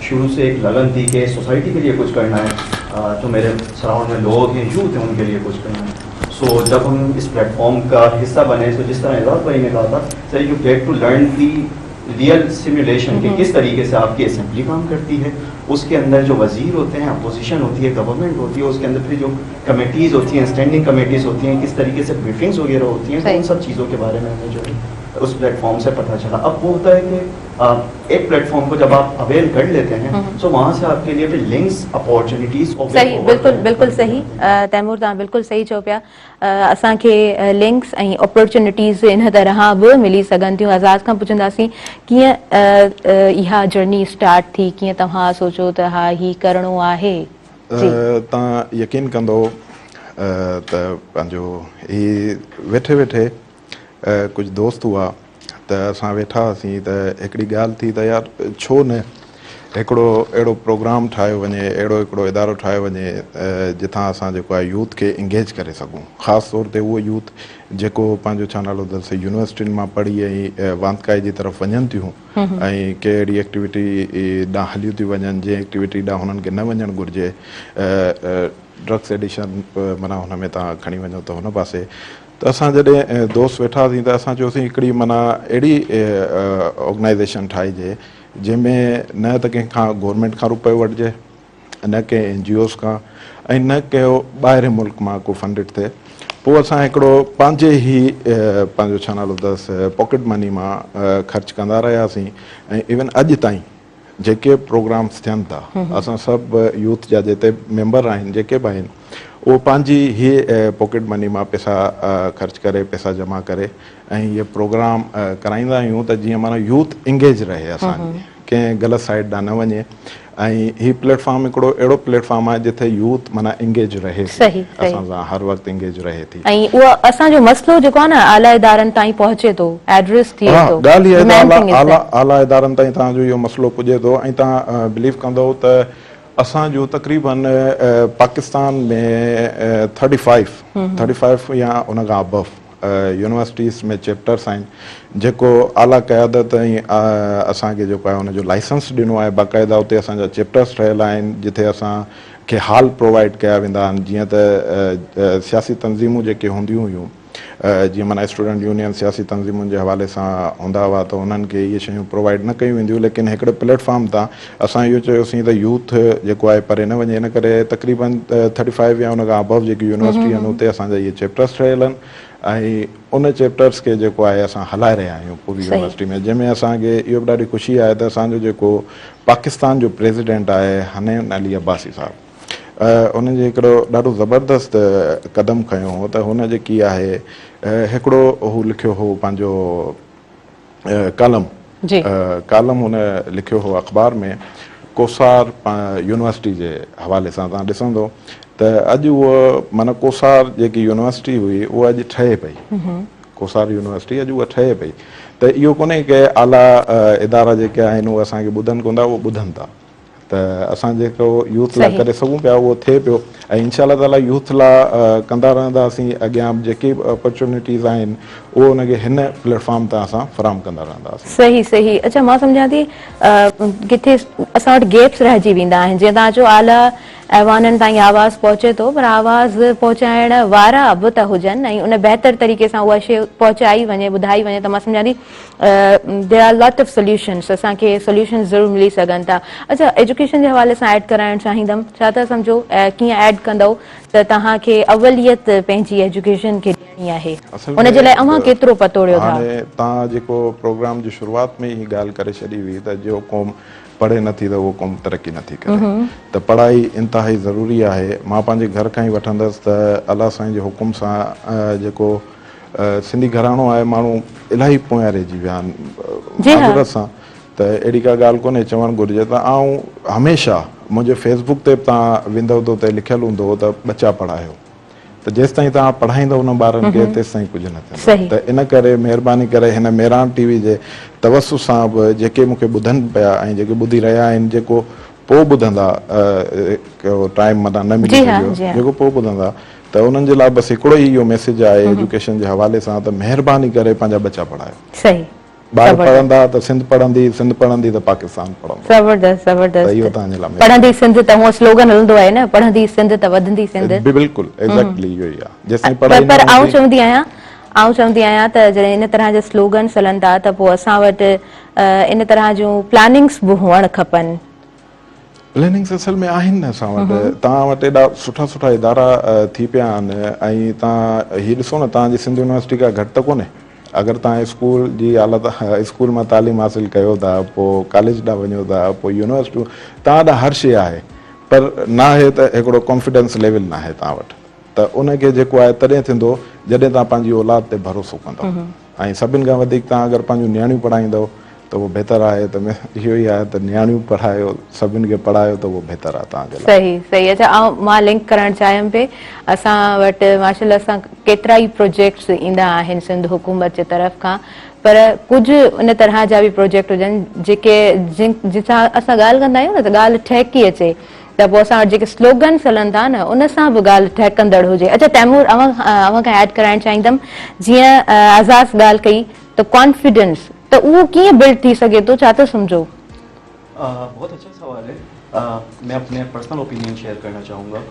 شروع سي ايڪ لگن ٿي ڪي سوسائٽي ڪي ليي ڪجهه ڪرنا هي جو ميري سرائونڊ ۾ لوگ هين يوٿ هين ان ڪي ليي ڪجهه ڪرنا هي سو جب هم اس پليٽ فارم ڪا حصه بني سو جس طرح اعزاز بھائي ني ڪها ٿا sir you get to learn the real simulation ڪي ڪس طريقي سي آپ ڪي اسيمبلي ڪام ڪرتي هي اس ڪي اندر جو وزير هوتي هين اپوزيشن هوتي هي گورنمينٽ هوتي هي اس ڪي اندر پھر جو ڪميٽيز هوتي هين اسٽينڊنگ ڪميٽيز هوتي هين ڪس طريقي سي بريفنگز وغيره هوتي هين تو ان سب چيزون ڪي باري ۾ همين جو هي اس پليٽ فارم سي پتا چلا اب وو هوتا هي ڪي ايڪ پليٽ فارم ڪو جب آپ اويل ڪر ليتي هين سو وهان سي آپ ڪي ليي پھر لنڪس اپارچونيٽيز اور صحيح بلڪل بلڪل صحيح تيمور توهان بلڪل صحيح چئو پيا اسان کي لنڪس ۽ اپارچونيٽيز ان طرح به ملي سگهن ٿيون آزاد کان پڇنداسين ڪيئن اها جرني اسٽارٽ ٿي ڪيئن توهان سوچيو ته ها هي ڪرڻو آهي جي. توهان يقين ڪندو ته پنهنجو هي ويٺي ويٺي ڪجهه دوست هئا ته اسان ويٺا هئاسين ته هڪڙي ڳالهه ٿي ته يار ڇو نه هڪڙو اهڙو پروگرام ٺاهيو وڃي اهڙو هڪڙو ادارو ٺاهيو وڃي جتان اسان جيڪو آهي يوٿ کي انگيج ڪري سگهون خاص طور تي اهو يوٿ جيڪو پنهنجو ڇا نالو اٿس يونيورسٽين مان پڙهي ۽ واندڪائي جي طرف وڃن ٿيون ۽ ڪي اهڙي ايڪٽيوٽي ڏانهن هليون ٿيون وڃن جنهن ايڪٽيوٽي ڏانهن هنن کي نه وڃڻ گهرجي ڊرگس ايڊيشن معنيٰ هن ۾ تان کڻي وڃو ته هن پاسي ته اسان جڏهن دوست ويٺا هئاسين ته اسان چيوسين هڪڙي معنيٰ اهڙي آرگنائيزيشن ٺاهجي جنهن ۾ نه ته ڪنهن کان گورنمينٽ کان روپيو وٺجي نه ڪنهن اين جي اوز کان ۽ نه ڪنهن ٻاهرين ملڪ مان ڪو فنڊڊ ٿئي پوء اسان هڪڙو پنهنجي ئي پنهنجو ڇا نالو اٿس پاڪيٽ مني مان خرچ ڪندا رهياسين ۽ ايون اڄ تائين جيڪي پروگرامس ٿين ٿا اسان سڀ يوٿ جا جيتي ميمبر آهن جيڪي به آهن اهو پنهنجي هي پاڪيٽ مني مان پيسا خرچ ڪري پيسا جمع ڪري ۽ هي پروگرام ڪرائيندا آهيون ته جيئن معنيٰ يوٿ انگيج رهي اسان جي ڪنهن غلط سائيڊ ڏانهن نه وڃي ۽ هي پليٽ فارم هڪڙو اهڙو پليٽ فارم آهي جتي يوٿ معنيٰ انگيج رهي ٿي اسان سان هر وقت انگيج رهي ٿي. ۽ اهو اسان جو مسئلو جيڪو آهي نه اعليٰ ادارن تائين پهچي ٿو ايڊريس ٿئي ها ٿو ڳالهه اها The آهي main ته thing is اعليٰ that. اعليٰ ادارن تائين توهان جو اهو مسئلو پڄي ٿو ۽ توهان بليف ڪندؤ ته اسان جو تقريبن Pakistan ۾ thirty five thirty five يا ان کان ابو يونيورسٽيز ۾ چيپٽرس آهن جيڪو اعليٰ قيادت ۽ اسان کي جيڪو آهي ان جو لائسنس ڏنو آهي باقاعده اتي اسان جا چيپٽرس ٺهيل آهن جتي اسان کي هال پرووائيڊ ڪيا ويندا آهن جيئن ته سياسي تنظيمون جيڪي هونديون هيون جيئن معنيٰ اسٽوڊنٽ يونين سياسي تنظيمن جي حوالي سان هوندا هئا ته انهن کي اهي شيون پرووائيڊ نه ڪيون وينديون ليڪن هڪڙي پليٽ فارم تان اسان اهو چيوسين ته يوٿ جيڪو آهي پري نه وڃي ان ڪري تقريبن ٿرٽي فائيو يا ان کان ابو جيڪي يونيورسٽي آهن اتي اسان جا اهي چيپٽرس ٺهيل آهن ۽ ان چيپٽرس کي جيڪو آهي اسان هلائي رهيا آهيون پوري يونيورسٽي ۾ جنهن ۾ اسان کي اهو به ڏاڍي خوشي آهي ته اسان جو جيڪو پاڪستان جو پريزيڊنٽ آهي حنين علي عباسي صاحب. ان جي هڪڙو ڏاڍو زبردست قدم کنيو هو ته هن جيڪي آهي هڪڙو هو لکيو هو پنهنجو ڪالم ڪالم هن لکيو هو اخبار ۾ ڪوسار يونيورسٽي جي حوالي سان توهان ڏسندو ته اڄ اهو معنيٰ ڪوسار جيڪي يونيورسٽي هئي اها اڄ ٺهي پئي ڪوسار يونيورسٽي اڄ اها ٺهي پئي ته اهو ڪونهي ڪي اعليٰ ادارا جيڪي آهن اهي اسان کي ٻڌن ڪونه ٿا اهي ٻڌن ٿا ته اسان جيڪو يوٿ لاء ڪري سگهون پيا اهو ٿئي پيو ۽ انشاء الله تعالي يوٿ لاء ڪندا رهنداسين اڳيان به جيڪي به اپرچونيٽيز آهن اهو ان کي هن پليٽ فارم تان اسان فراهم ڪندا رهنداسين. صحيح صحيح اڇا مان سمجهان ٿي ڪٿي اسان وٽ گيپس رهجي ويندا آهن جيئن توهان چيو اعليٰ ايوانن تائين آواز پهچي ٿو پر آواز پهچائڻ وارا به ته هجن ۽ ان بهتر طريقي سان اها شيء پهچائي وڃي ٻڌائي وڃي ته مان سمجهان ٿي there are lot of solutions اسان کي سوليوشنس ضرور ملي سگهن ٿا اڇا ايجوڪيشن جي حوالي سان ايڊ ڪرائڻ چاهيندم ڇا ٿا سمجهو ڪيئن ايڊ ڪندؤ ته توهان کي اوليت پنهنجي ايجوڪيشن کي ڏيڻي آهي ان جي لاء اوهان ڪيترو پتوڙيو ٿا. هاڻي توهان جيڪو پروگرام جي شروعات ۾ ئي ڳالهه ڪري ڇڏي هئي ته جو قوم پڙهي نٿي ته اهو قوم ترقي نٿي ڪري ته پڙهائي انتهائي ضروري آهي مان پنهنجي گهر کان ئي وٺندس ته الله سائين جي حڪم سان جيڪو سنڌي گهراڻو آهي ماڻهو الاهي پويان رهجي ويا آهن معذرت سان ته اهڙي ڪا ڳالهه ڪونهي چوڻ گهرجي ته آئون هميشه منهنجي فيس بڪ تي به توهان ويندؤ ته اتي لکيل هوندو ته ٻچا پڙهايو ته جيستائين توهان پڙهائيندؤ نه ٻارن کي تيستائين ڪجهه نه ٿيندو ته ان ڪري مهرباني ڪري هن مهراڻ ٽي وي جي توسط سان به جيڪي مون کي ٻڌن پيا ۽ جيڪي ٻڌي رهيا آهن جيڪو پوء ٻڌندا ٽائيم متان نه ملي سگهيو جيڪو پوء ٻڌندا ته انهن جي لاء بس هڪڙو ئي اهو ميسيج آهي ايجوڪيشن جي حوالي سان ته مهرباني ڪري پنهنجا ٻچا پڙهايو. صحيح. ٻار پڙهندا ته سنڌ پڙهندي، سنڌ پڙهندي ته پاڪستان پڙهندو. زبردست زبردست. ته اهو توهان جي لاء مهرباني. پڙهندي سنڌ ته هونء سلوگن هلندو آهي نه پڙهندي سنڌ ته وڌندي سنڌ. بلڪل ايگزيڪٽلي اهو ئي آهي جيستائين پڙهائي نه پر آئون هوندي. چوندي آهيان آئون چوندي آهيان ته جڏهن ان طرح جا سلوگنس هلن ٿا ته پوء اسان وٽ ان طرح جون پلاننگس به هئڻ کپن. پلاننگس اصل ۾ آهن نه اسان وٽ توهان وٽ ايڏا سٺا سٺا ادارا ٿي پيا آهن ۽ توهان هي ڏسو نه توهان جي سنڌ يونيورسٽي ڪا گهٽ ته ڪونهي اگر توهان اسڪول جي حالت اسڪول مان تعليم حاصل ڪيو ٿا پوء ڪاليج ڏانهن وڃو ٿا پوء يونيورسٽيون توهان ڏانهن هر شيء آهي پر ناهي ته هڪڙو ڪانفيڊنس ليول ناهي توهان وٽ ته ان کي جيڪو آهي تڏهن ٿيندو جڏهن توهان پنهنجي اولاد تي ڀروسو ڪندؤ ۽ سڀن کان وڌيڪ توهان اگر پنهنجون نياڻيون پڙهائيندؤ ته اهو بهتر آهي ته اهو ئي آهي ته نياڻيون پڙهايو سڀن کي پڙهايو ته اهو بهتر آهي توهان جي لاء. صحيح صحيح اڇا آئون مان لنڪ ڪرڻ چاهيم پئي اسان وٽ ماشاءالله سان ڪيترا ئي پروجيڪٽس ايندا آهن سنڌ حڪومت جي طرف کان پر ڪجهه ان طرح جا به پروجيڪٽ هجن جيڪي جن جن سان اسان ڳالهه ڪندا آهيون نه ته ڳالهه ٺهڪي اچي ته پوء اسان وٽ جيڪي سلوگنس هلن ٿا نه ان سان به ڳالهه ٺهڪندڙ هجي. اڇا تيمور اوهان اوهان کان ايڊ ڪرائڻ چاهيندم جيئن اعزاز ڳالهه ڪئي ته ڪانفيڊنس ته اهو ڪيئن بلڊ ٿي سگهي ٿو ڇا ٿا سمجهو؟ بهت اچھا سوال هي مين اپني پرسنل اوپينين شيئر ڪرنا چاهون گا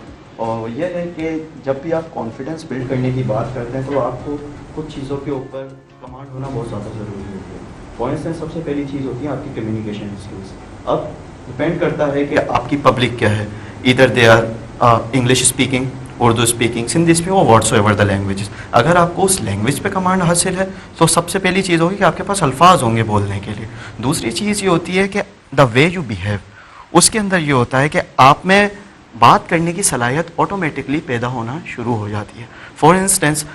اور وہ يه هي ڪه جب ڀي آپ ڪانفيڊنس بلڊ ڪرني ڪي بات ڪرتي هين تو آپ ڪو ڪجھ چيزون ڪي اوپر ڪمانڊ هونا بهت زياده ضروري هوتي هي فار انسٽنس سب سي پهلي چيز هوتي هي آپ ڪي ڪميونيڪيشن اسڪلز اب ڊپينڊ ڪرتا هي ڪه آپ ڪي پبلڪ ڪيا هي either they are English speaking Urdu speaking Sindhi speaking اور واٽس ايور the languages اگر آپ ڪو اس لينگويج پي ڪمانڊ حاصل هي تو سب سي پهلي چيز هوگي ڪه آپ ڪي پاس الفاظ هونگي بولني ڪي لئي دوسري چيز يه هوتي هي ڪه دا وي يو بيهيو اس ڪي اندر يه هوتا هي ڪه آپ مين بات ڪرني ڪي صلاحيت آٽوميٽڪلي پيدا هونا شروع هو جاتي هي فار انسٽنس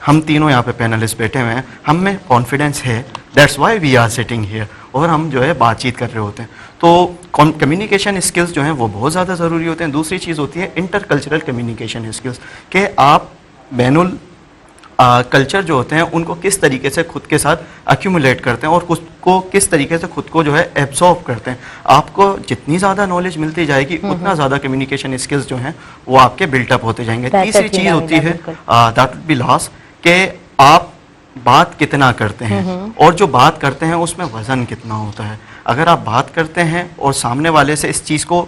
هم تينون يهان پي پينلسٽ بيٺي هوئي هين هم مين ڪانفيڊنس هي that's why we are sitting here اور هم جو هي بات چيت ڪر رهي هوتي هين تو ڪميونيڪيشن اسڪلز جو هين وو بهت زياده ضروري هوتي هين دوسري چيز هوتي هي انٽر ڪلچرل ڪميونيڪيشن اسڪلز ڪي آپ بين ڪلچر جو هوتي هين ان ڪو ڪس طريقي سي خود ڪي ساٿ اڪيوموليٽ ڪرتي هين اور ڪس ڪو ڪس طريقي سي خود ڪو جو هي ايبزارب ڪرتي هين آپ ڪو جتني زياده ناليج ملتي جائي گي اتنا زياده ڪميونيڪيشن اسڪلز جو هين وو آپ ڪي بلٽ اپ هوتي جائين گي تيسري چيز هوتي هي that would be last ڪي آپ بات ڪتنا ڪرتي هين اور جو بات ڪرتي هين اس مين وزن ڪتنا هوتا هي اگر آپ بات ڪرتي هين اور سامني والي سي اس چيز ڪو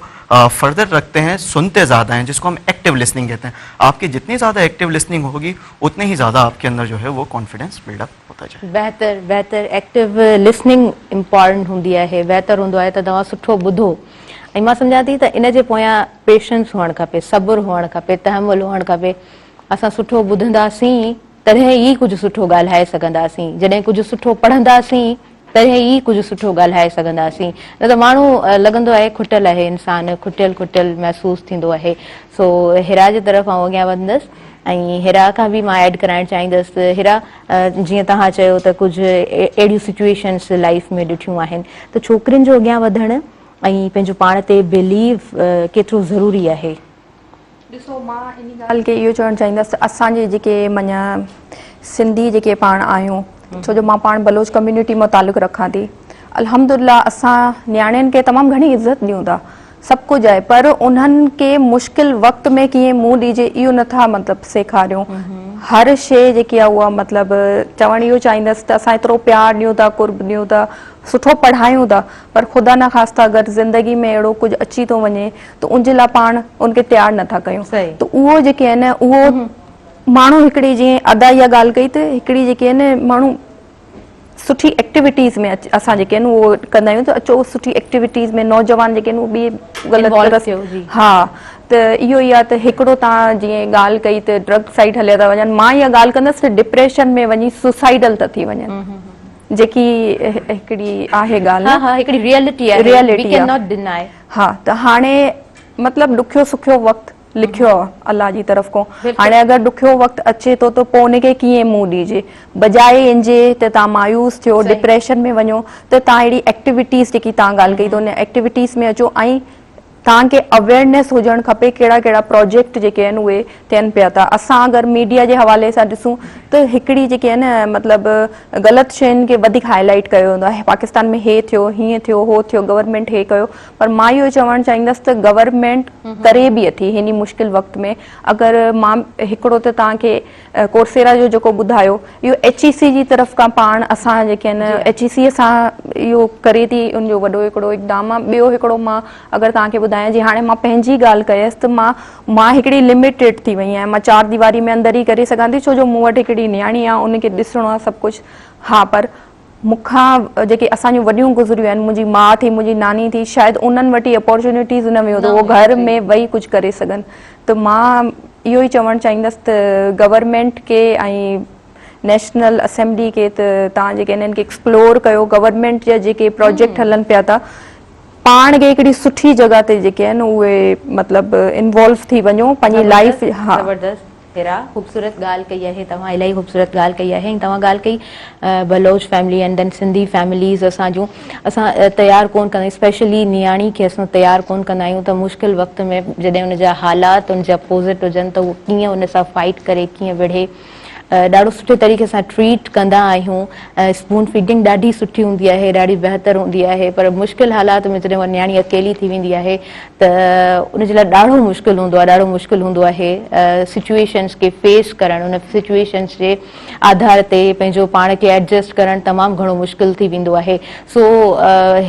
فردر رکتي هين سنتي زياده هين جس ڪو هم ايڪٽو لسننگ ڪهتي هين آپ ڪي جتني زياده ايڪٽو لسننگ هوگي اتني هي زياده آپ ڪي اندر جو هي وو ڪانفيڊنس بلڊ اپ هوتا جائي. بهتر بهتر ايڪٽو لسننگ امپارٽنٽ هوندي آهي بهتر هوندو آهي ته توهان سٺو ٻڌو ۽ مان سمجهان ٿي ته ان جي پويان پيشنس هئڻ کپي صبر هئڻ کپي تحمل هئڻ کپي اسان سٺو ٻڌنداسين تڏهن ئي ڪجهه سٺو ڳالهائي سگهنداسين جڏهن ڪجهه سٺو پڙهنداسين تڏهن ئي ڪجهه سٺو ڳالهائي سگهنداسين نه ته ماڻهو لڳندو آهي کٽل آهي انسان کٽيل کٽيل محسوس ٿيندو آهي سو هيرا جي طرف آئون اڳيان وڌندس ۽ هيرا کان به مان ايڊ ڪرائڻ چاهيندس ته هيرا جيئن توهان چيو ته ڪجهه اهڙيون سچويشنس لائيف ۾ ڏٺيون آهن ته ڇوڪرين جو اڳيان وڌڻ ۽ پنهنجو پاڻ تي بليو ڪيترو ضروري آهي. ڏسو مان انهي ڳالهه کي اهو چوڻ چاهيندس ته اسان جي جيڪي معنيٰ سنڌي جيڪي پاڻ آهيون ڇو جو مان پاڻ بلوچ ڪميونٽي مان تعلق رکان ٿي الحمدلله اسان نياڻين کي تمام گهڻي عزت ڏيون ٿا سڀ ڪجهه آهي پر انهن کي مشڪل وقت ۾ ڪيئن منهن ڏيجي اهو نٿا مطلب سيکاريون هر شيء جيڪي آهي اها مطلب چوڻ اهو چاهيندس ته اسان ايترو پيار ڏيون ٿا قرب ڏيون ٿا سٺو پڙهايون ٿا پر خدا نخواسته اگر زندگي ۾ اهڙو ڪجهه اچي ٿو وڃي ته ان جي لاء پاڻ ان کي تيار نٿا ڪيون ته اهو جيڪي آهن اهو ماڻهو هڪڙي جيئن ادا اها ڳالهه ڪئي ته هڪڙي جيڪي آهن ماڻهو سٺي ايڪٽيوٽيز ۾ اسان جيڪي آهن اهو ڪندا آهيون ته اچو سٺي ايڪٽيوٽيز ۾ نوجوان جيڪي آهن اهو ٻي غلط ها ته اهو ئي آهي ته هڪڙو تان جيئن ڳالهه ڪئي ته ڊرگ سائيڊ هليا ٿا وڃن مان اها ڳالهه ڪندس ته ڊپريشن ۾ وڃي سوسائيڊل ٿا ٿي وڃن جيڪي هڪڙي آهي ڳالهه ها ها هڪڙي ريئلٽي آهي وي ڪين not deny ها ته هاڻي مطلب ڏکيو سکيو وقت لکيو آ الله جي طرف کان هاڻي اگر ڏکيو وقت اچي ٿو ته پوء ان کي ڪيئن منهن ڏيجي بجاء ان جي ته تان مايوس ٿيو ڊپريشن ۾ وڃو ته تان اهڙي ايڪٽيوٽيز جيڪي تان ڳالهه ڪئي ته ان ايڪٽيوٽيز ۾ اچو ۽ توهان کي اويئرنيس هجڻ کپي ڪهڙا ڪهڙا پروجيڪٽ جيڪي آهن اهي ٿين پيا ٿا اسان اگر ميڊيا جي حوالي سان ڏسون ته هڪڙي جيڪي آهن مطلب غلط شين کي وڌيڪ هائي لائيٽ ڪيو ويندو آهي پاڪستان ۾ هي ٿيو هيئن ٿيو هو ٿيو گورنمينٽ هي ڪيو پر مان اهو چوڻ چاهيندس ته گورنمينٽ ڪري به اٿي هن مشڪل وقت ۾ اگر مان هڪڙو ته توهان کي ڪورسيرا جو جيڪو ٻڌايو اهو ايڇ اي سي جي طرف کان پاڻ اسان جيڪي آهن ايڇ اي سي سان اهو ڪري ٿي ان جو وڏو هڪڙو اقدام آهي ٻيو هڪڙو مان اگر توهان کي ٻڌايان جي هاڻي مان پنهنجي ڳالهه ڪيس ته مان مان هڪڙي لميٽيڊ ٿي وئي آهيان مان چار ديواري ۾ اندر ئي ڪري سگهان ٿي ڇو جو مون وٽ هڪڙي نياڻي آهي ان کي ڏسڻو آهي سڀ ڪجهه ها پر مون کان جيڪي اسان جون وڏيون گذريون آهن منهنجي ماء ٿي منهنجي ناني ٿي شايد انهن وٽ اهي اپورچونيٽيز نه هيون ته اهو گهر ۾ ويهي ڪجهه ڪري سگهن ته مان اهو ئي چوڻ چاهيندس ته گورنمينٽ کي ۽ نيشنل اسيمبلي کي ته توهان جيڪي انهن کي ايڪسپلور ڪيو گورنمينٽ جا جيڪي پروجيڪٽ هلن پيا ٿا پاڻ کي هڪڙي سٺي جڳهه تي جيڪي آهن اهي مطلب انوالو ٿي وڃو پنهنجي لائف ها زبردست هيرا خوبصورت ڳالهه ڪئي آهي توهان الاهي خوبصورت ڳالهه ڪئي آهي ۽ توهان ڳالهه ڪئي Baloch family and then Sindhi families اسان جون اسان تيار ڪون ڪندا آهيون اسپيشلي نياڻي کي اسان تيار ڪون ڪندا آهيون ته مشڪل وقت ۾ جڏهن ان جا حالات ان جا اپوزٽ هجن ته هو ڪيئن ان سان فائٽ ڪري ڪيئن وڙهي ڏاڍو سٺي طريقي سان ٽريٽ ڪندا آهيون اسپون فيڊنگ ڏاڍي سٺي هوندي آهي ڏاڍي بهتر هوندي آهي پر مشڪل حالات ۾ جڏهن اها نياڻي اڪيلي ٿي ويندي آهي ته ان جي لاء ڏاڍو مشڪل هوندو آهي ڏاڍو مشڪل هوندو آهي سچويشنس کي فيس ڪرڻ ان سچويشنس جي آڌار تي پنهنجو پاڻ کي ايڊجسٽ ڪرڻ تمام گهڻو مشڪل ٿي ويندو آهي سو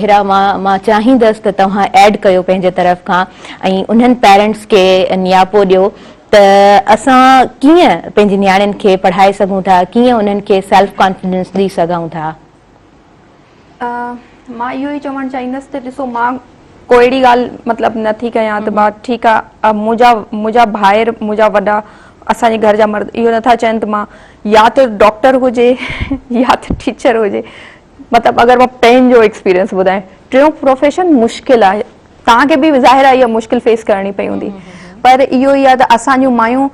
هيرا مان مان چاهيندس ته توهان ايڊ ڪيو پنهنجي طرف کان ۽ انهن پيرنٽس کي نياپو ڏيو ته اسان ڪيئن پنهنجي نياڻين کي پڙهائي سگهون ٿا ڪيئن انهن کي سيلف ڪانفيڊنس ڏئي سگهون ٿا. مان اهو ئي چوڻ چاهيندس ته ڏسو مان ڪو اهڙي ڳالهه مطلب نه ٿي ڪيان ته با ٺيڪ آ منهنجا منهنجا ڀائر منهنجا وڏا اسان جي گهر جا مرد اهو نٿا چون ته مان يا ته ڊاڪٽر هجي يا ته ٽيچر هجي مطلب اگر مان پنهنجو ايڪسپيرينس ٻڌايان ٽيون پروفيشن مشڪل آهي توهان کي به ظاهر آهي اها مشڪل فيس ڪرڻي پئي هوندي پر اهو ئي آهي ته اسان جون مايون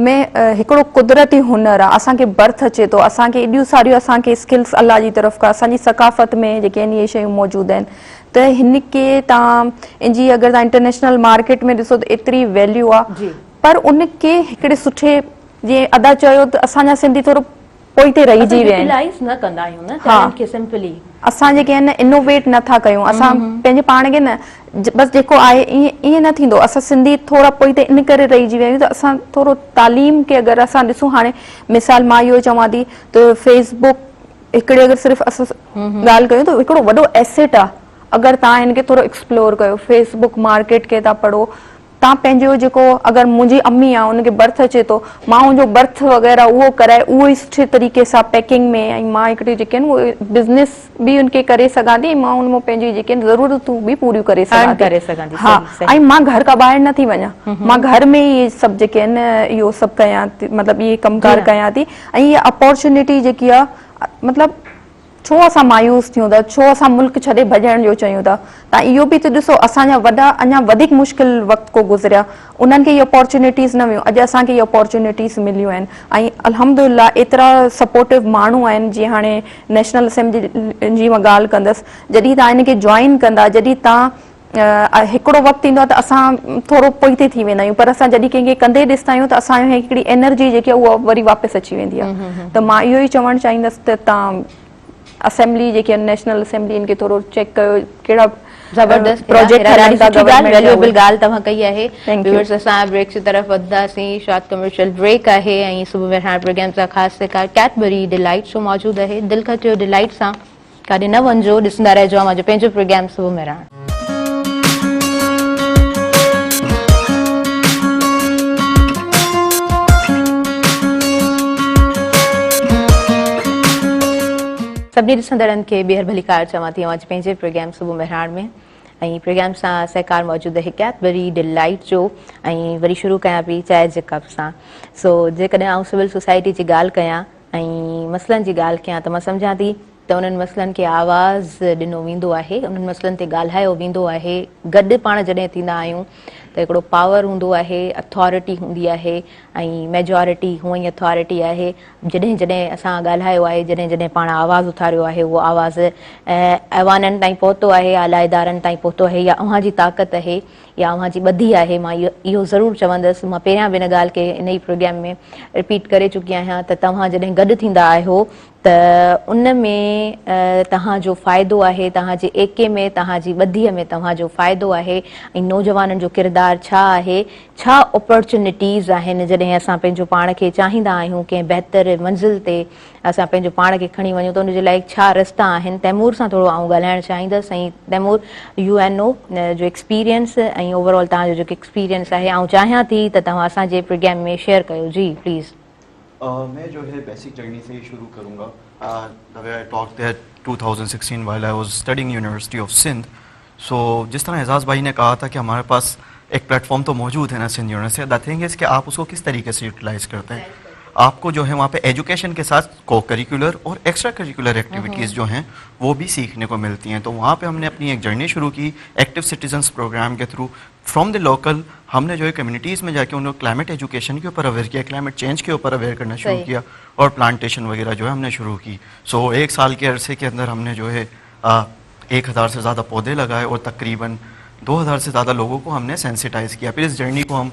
۾ هڪڙو قدرتي هنر آهي اسان کي برٿ اچي ٿو اسان کي ايڏيون ساريون اسان کي اسڪلس الله جي طرف کان اسان جي ثقافت ۾ جيڪي آهن اهي شيون موجود آهن ته هن کي توهان ان جي اگر توهان انٽرنيشنل مارڪيٽ ۾ ڏسو ته ايتري ويليو آهي پر ان کي هڪڙي سٺي جيئن ادا چيو ته اسان جا سنڌي ٿورو پوئتي رهجي ويا آهن. اسان يوٽيلائيز نه ڪندا آهيون نه ٽيلنٽ کي سمپلي. اسان جيڪي آهن نه انوويٽ نه ٿا ڪيون اسان پنهنجي پاڻ کي نه بس جيڪو آهي ائين ائين نه ٿيندو اسان سنڌي ٿورا پوئتي ان ڪري رهجي ويا آهيون ته اسان ٿورو تعليم کي اگر اسان ڏسون هاڻي مثال مان اهو چوان ٿي ته فيس بڪ هڪڙي اگر صرف اسان ڳالهه ڪيون ته هڪڙو وڏو ايسيٽ آهي اگر توهان هن کي ٿورو ايڪسپلور ڪيو فيس بڪ مارڪيٽ کي تان پڙهو تان پنهنجو جيڪو اگر منهنجي امي آ ان کي برٿ اچي ٿو مان ان جو برٿ وغيره اهو ڪرائي اهو ئي سٺي طريقي سان پيڪنگ ۾ ۽ مان هڪڙي جيڪي آهن اهي بزنس به ان کي ڪري سگهان ٿي ۽ مان ان مان پنهنجي جيڪي آهن ضرورتون به پوريون ڪري سگهان ٿي ها ۽ مان گهر کان ٻاهر نه ٿي وڃان مان گهر ۾ ئي سڀ جيڪي آهن اهو سڀ ڪيان ٿي مطلب اهي ڪم ڪار ڪيان ٿي ۽ اها اپورچونيٽي جيڪي آ مطلب. ڇو اسان مايوس ٿيون ٿا؟ ڇو اسان ملڪ ڇڏي ڀڄڻ جو چيون ٿا؟ تان اهو به ته ڏسو اسان جا وڏا اڃا وڌيڪ مشڪل وقت ڪو گذريا انهن کي اهي اپارچونيٽيز نه هيون اڄ اسان کي اهي اپارچونيٽيز مليون آهن ۽ الحمدلله ايترا سپورٽو ماڻهو آهن جيئن هاڻي نيشنل اسيمبلي جي مان ڳالهه ڪندس جڏهن تان ان کي جوائن ڪندا جڏهن تان هڪڙو وقت ايندو آهي ته اسان ٿورو پوئتي ٿي ويندا آهيون پر اسان جڏهن ڪنهن کي ڪندي ڏسندا آهيون ته اسان جو هڪڙي انرجي جيڪي آهي اها وري واپس اچي ويندي آهي ته مان اهو ئي چوڻ چاهيندس ته تان اسيمبلي جيڪي آهن نيشنل اسيمبلي ان کي ٿورو چيڪ ڪيو ڪهڙا زبردست پروجيڪٽ هلن ٿا گورنمينٽ ويليوبل ڳالهه توهان ڪئي آهي ويورز اسان بريڪ جي طرف وڌنداسين شارٽ ڪمرشل بريڪ آهي ۽ صبح مهراڻ پروگرام سان خاص سهڪار ڪيڊبري ڊيلائٽ شو موجود آهي دل کٽيو ڊيلائٽ سان ڪاڏي نه وڃجو ڏسندا رهجو اوهان جو پنهنجو پروگرام صبح مهراڻ. سڀني ڏسندڙن کي ٻيهر ڀليڪار چوان ٿي اوهان جي پنهنجي پروگرام صبح مهراڻ ۾ ۽ پروگرام سان سهڪار موجود آهي ڪيڊبري ڊيلائٽ جو ۽ وري شروع ڪيان پئي چانهه جي ڪپ سان سو جيڪڏهن آئون سول سوسائٽي جي ڳالهه ڪيان ۽ مسئلن جي ڳالهه ڪيان ته مان سمجهان ٿي ته انهن مسئلن کي آواز ڏنو ويندو آهي، انهن مسئلن تي ڳالهايو ويندو آهي، گڏ پاڻ جڏهن ٿيندا آهيون ته هڪڙو پاور هوندو آهي، اٿارٽي هوندي آهي ۽ ميجارٽي هونئن ئي اٿارٽي آهي، جڏهن جڏهن اسان ڳالهايو آهي، جڏهن جڏهن پاڻ آواز اٿاريو آهي اهو آواز ايوانن تائين پهتو آهي، اعليٰ ادارن تائين پهتو آهي يا اوهان جي طاقت آهي يا اوهان جي ٻڌي آهي، مان اهو ضرور چوندس، مان پهريان به ان ڳالهه کي ان ئي پروگرام ۾ رپيٽ ڪري چڪي آهيان ته توهان جڏهن گڏ ٿيندا آهيو ته ان ۾ توهان جو فائدو آهي، توهان جي ايڪي ۾ توهان جي ٻڌيء ۾ توهان جو فائدو آهي ۽ نوجوانن جو ڪردار ڇا آهي، ڇا اپرچونٽيز آهن، جڏهن اسان پنهنجو پاڻ کي چاهيندا آهيون ڪنهن بهتر منزل تي اسان پنهنجو پاڻ کي کڻي وڃون ته ان جي لاء ڇا رستا آهن، تيمور سان ٿورو آئون ڳالهائڻ چاهيندس ۽ تيمور يو اين او جو ايڪسپيرينس ۽ اوور آل توهان جو جيڪو ايڪسپيرينس آهي آئون چاهيان ٿي ته توهان اسان جي پروگرام ۾ شيئر ڪيو جي پليز. مين جو هي بيسڪ جرني سي هي شروع ڪرون گا the way I talk that 2016 while I was studying university of Sindh so جس طرح اعزاز بھائي ني ڪها تھا ڪي ھماري پاس ايڪ پليٽ فارم تو موجود ھي نا سندھ يونيورسٽي the thing از ڪي آپ اس ڪو ڪس طريقي سي يوٽيلائز ڪرتي ھين آپ ڪو جو ھي وھان پي ايجوڪيشن ڪي ساتھ ڪو ڪريڪولر اور ايڪسٽرا ڪريڪولر ايڪٽيوٽيز جو ھين وو بھي سيکھني ڪو ملتي ھين تو وھان پي ھم ني اپني ايڪ جرني شروع ڪي ايڪٽو سٽيزنس پروگرام ڪي تھرو فرام the local ھم ني جو ھي ڪميونٽيز مين جا ڪي ان ڪو ڪلائميٽ ايجوڪيشن ڪي اوپر اويئر ڪيا ڪلائميٽ چينج ڪي اوپر اويئر ڪرنا شروع ڪيا اور پلانٽيشن وغيره جو ھي ھم ني شروع ڪي سو ايڪ سال ڪي عرصي ڪي اندر ھم ني جو ھي ايڪ هزار سي زياده پودي لگائي اور تقريبن دو هزار سي زياده لوگو ڪو هم ني سينسيٽائز ڪيا پھر اس جرني ڪو هم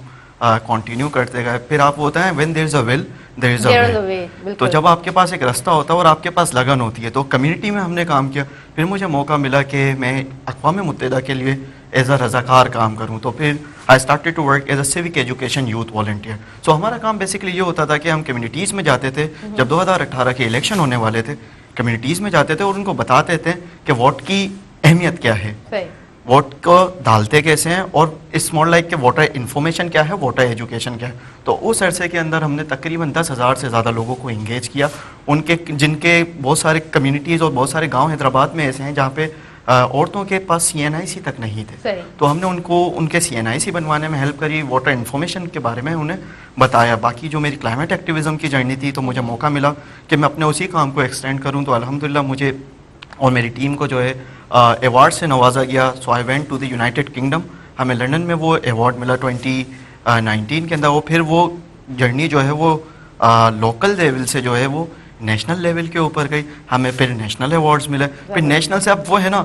ڪانٽينيو ڪرتي گئي پھر آپ هوتا هي when there is a will there is a way تو جب آپ ڪي پاس ايڪ رستا هوتا هي اور آپ ڪي پاس لگن هوتي هي تو ڪميونٽي مين هم ني ڪام ڪيا پھر مجهي موقع ملا ڪي مين اقوام متحده ڪي ليي ايز اي رضاڪار ڪام ڪرون تو پھر I started to work as a civic education youth volunteer so همارا com basically يه هوتا ٿا ڪي هم ڪميونٽيز مين جاتي ٿي جب 2018 ڪي اليڪشن هوني والي ٿي ڪميونٽيز ۾ جاتي ٿي اور ان ڪو بتاتي ٿي ڪي ووٽ ڪي اهميت ڪيا هي ووٽ ڪو ڊالتي ڪيسي هين اور it's more like K voter information ڪيا هي ووٽر ايجوڪيشن ڪيا هي تو اس عرصي ڪي اندر هم ني تقريبن 10000 سي زياده لوگو ڪو انگيج ڪيا ان ڪي جن ڪي بهت ساري ڪميونٽيز اور بهت ساري گاؤن حيدرآباد ۾ ايسي هين جهان پي عورتون ڪي پاس سي اين آئي سي تڪ نهين ٿي تو هم ني ان ڪو ان ڪي سي اين آئي سي بنواني ۾ هيلپ ڪري ووٽر انفارميشن ڪي باري ۾ انهي بتايا باقي جو ميري ڪلائميٽ ايڪٽيوزم ڪي جرني ٿي تو مجهي موقع ملا ڪي مين اپني اسي ڪام ڪو ايڪسٽينڊ ڪرون تو الحمدلله مجهي اور ميري ٽيم ڪو جو هي ايوارڊ سي نوازا گيا so I went to the United Kingdom همين لنڊن ۾ وو ايوارڊ ملا 2019 ڪي اندر اور پھر وو جرني جو هي وو لوڪل ليول سي جو هي وو نيشنل ليول ڪي اوپر گئي همين پھر نيشنل ايوارڊز ملي پھر نيشنل سي اب وو هي نا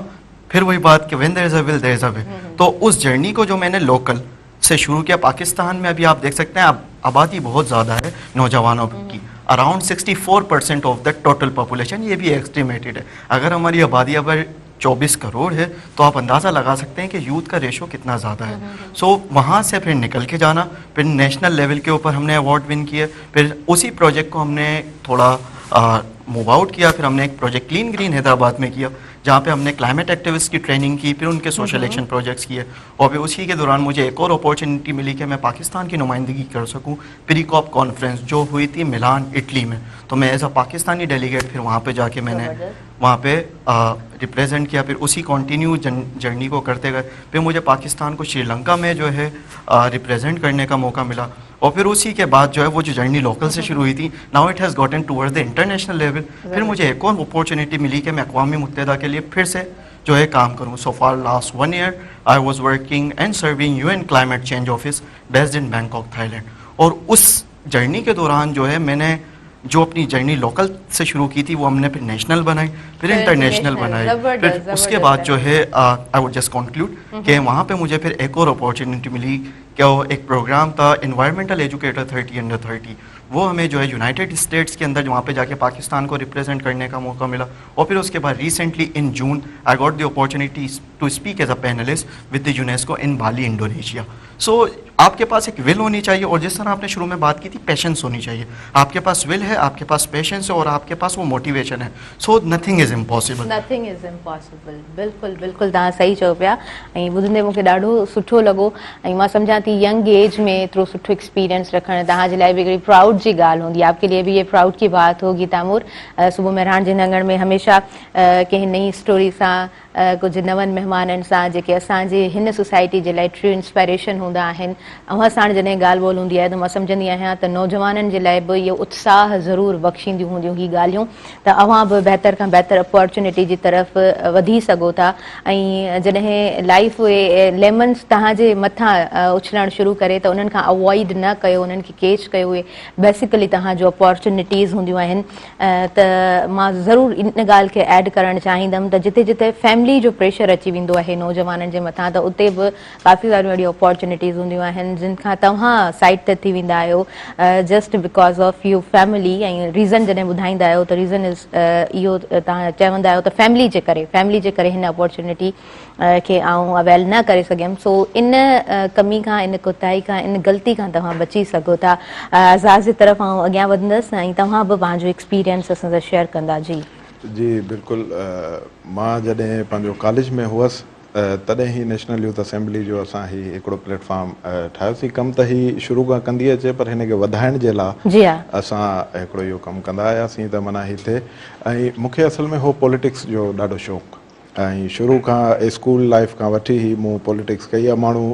پھر وهي بات ڪي when there is a will there is a way تو اس جرني ڪو جو مين ني لوڪل سي شروع ڪيا پاڪستان ۾ ابھی آپ ديکھ سکتے هين آبادي بهت زياده هي نوجوانون ڪي around 64% of the total population يه بهي ايسٽيميٽيڊ هي اگر هماري آبادي اگر 24 ڪروڙ هي تو آپ اندازه لگا سکتے هين ڪي يوٿ ڪا ريشو ڪتنا زياده هي سو وهان سي پھر نڪل ڪي جانا پھر نيشنل ليول ڪي اوپر هم ني ايوارڊ ون ڪيئي پھر اسي پروجيڪٽ ڪو هم ني ٿوڙا موو آؤٽ ڪيا پھر هم ني ايڪ پروجيڪٽ ڪلين گرين حيدرآباد ۾ ڪيا جهان پي هم ني ڪلائميٽ ايڪٽيوسٽ ڪي ٽريننگ ڪي پھر ان ڪي سوشل ايڪشن پروجيڪٽس ڪيئي اور پھر اسي ڪي دوران مجهي ايڪ اور اپورچونيٽي ملي ڪي مين پاڪستان ڪي نمائندگي ڪر سڪون پري ڪاپ ڪانفرنس جو هئي ٿي ملان اٽلي ۾ تو مين ايز اي پاڪستاني ڊيليگيٽ پھر وهان پي جا ڪي مين ني وهان پي ريپريزنٽ ڪيا پھر اسي ڪانٽينيو جرني ڪو ڪرتي گئي پھر مجهي پاڪستان ڪو شري لنڪا ۾ جو هي ريپريزنٽ ڪرني ڪا موقع ملا. और फिर उसी के बाद जो है वो जो जर्नी लोकल से शुरू हुई थी, now it has gotten towards the international level. फिर मुझे एक और अपॉर्चुनिटी मिली कि मैं अक़वाम मुत्तहिदा के लिए फिर से जो है काम करूँ। So for last 1 year I was working and serving UN climate change office based in Bangkok, Thailand. और उस जर्नी के दौरान जो है मैंने जो अपनी जर्नी लोकल से शुरू की थी वो हमने फिर नेशनल बनाई, फिर इंटरनेशनल बनाई, फिर उसके बाद जो है I would just conclude कि वहाँ पे मुझे फिर एक और अपॉर्चुनिटी मिली कि वो एक प्रोग्राम था एनवायरमेंटल एजुकेटर 30 अंडर 30, वो हमें जो है यूनाइटेड स्टेट्स के अंदर वहाँ पे जाके पाकिस्तान को रिप्रेजेंट करने का मौका मिला। और फिर उसके बाद recently in June I got the opportunity to speak as a panelist with the UNESCO in Bali, Indonesia. So आपके पास एक will होनी चाहिए और जिस तरह आपने शुरू में बात की थी, पेशेंस होनी चाहिए। आपके पास will है, आपके पास पेशेंस है और आपके पास वो मोटिवेशन है, so nothing is impossible. Nothing is impossible. बिल्कुल बिल्कुल, तव्हां सही चओ पिया ऐं ॿुधंदे मूंखे ॾाढो सुठो लॻो ऐं मां सम्झां थी यंग एज में एतिरो सुठो एक्सपीरियंस रखणु तव्हांजे लाइ बि हिकिड़ी प्राउड जी ॻाल्हि हूंदी। आपके लिए भी ये प्राउड की बात होगी। तामूर, सुबुह महिराण जे आङण में हमेशा कंहिं नई स्टोरी सां, कुझु नवनि महिमाननि सां, जेके असांजे हिन सोसाइटी जे लाइ ट्रू इंस्पायरेशन हूंदा आहिनि, अव्हां साण जॾहिं ॻाल्हि ॿोल हूंदी आहे त मां सम्झंदी आहियां त नौजवाननि जे लाइ बि इहो उत्साह ज़रूरु बख़्शींदियूं हूंदियूं ही ॻाल्हियूं, त अव्हां बि बहितर खां बहितर अपॉर्चुनिटी जी तरफ़ वधी सघो था। ऐं जॾहिं लाइफ उहे लेमन्स तव्हांजे मथां उछलणु शुरू करे त उन्हनि खां अवॉइड न कयो, उन्हनि खे कैच कयो। उहे बेसिकली तव्हांजो अपॉर्चुनिटीज़ हूंदियूं आहिनि। त मां ज़रूरु इन ॻाल्हि खे ऐड करणु चाहींदमि त जिते जिते फैमिली जो प्रेशर अची वेंदो आहे नौजवाननि जे मथां, त उते बि काफ़ी सारियूं अहिड़ियूं अपॉर्चुनिटीज़ हूंदियूं आहिनि जिन खां तव्हां साइड ते थी वेंदा आहियो just because of your family. ऐं रीज़न जॾहिं ॿुधाईंदा आहियो त रीज़न is इहो, तव्हां चवंदा आहियो त फैमिली जे करे हिन अपॉर्चुनिटी खे आउं अवेल न करे सघियमि। सो इन कमी खां, इन कोताही खां, इन ग़लती खां तव्हां बची सघो था। आज़ाद जी तरफ़ आउं अॻियां वधंदसि ऐं तव्हां बि पंहिंजो एक्सपीरियंस असां सां शेयर कंदा। जी। जी बिल्कुलु। मां जॾहिं पंहिंजो कॉलेज में हुअसि, तॾहिं ही नेशनल यूथ असेंबली जो असां ही हिकिड़ो प्लेटफॉर्म ठाहियोसीं। कमु त ही शुरू खां कंदी अचे, पर हिन खे वधाइण जे लाइ जी हा असां हिकिड़ो इहो कमु कंदा आयासीं। त माना हिते ऐं मूंखे असल में हो पॉलिटिक्स जो ॾाढो शौक़ु ऐं शुरू खां, स्कूल लाइफ खां वठी ई मूं पॉलिटिक्स कई आहे। माण्हू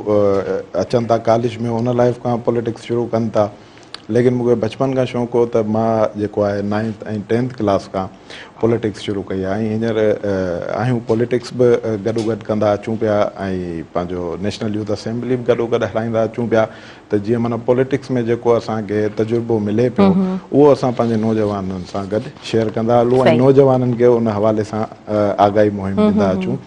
अचनि था कॉलेज में, उन लाइफ खां पॉलिटिक्स शुरू कनि था, लेकिन मूंखे बचपन खां शौक़ु हो त मां जेको आहे नाइन्थ ऐं टेंथ क्लास खां पॉलिटिक्स शुरू कई आहे ऐं हींअर आहियूं, पॉलिटिक्स बि गॾो गॾु कंदा अचूं पिया ऐं पंहिंजो नेशनल यूथ असेंबली बि गॾो गॾु हलाईंदा अचूं पिया, त जीअं माना पॉलिटिक्स में जेको असांखे तजुर्बो मिले पियो, उहो असां पंहिंजे नौजवाननि सां गॾु शेयर कंदा हलूं ऐं नौजवाननि खे उन हवाले सां आगाही मुहिम ॾींदा अचूं।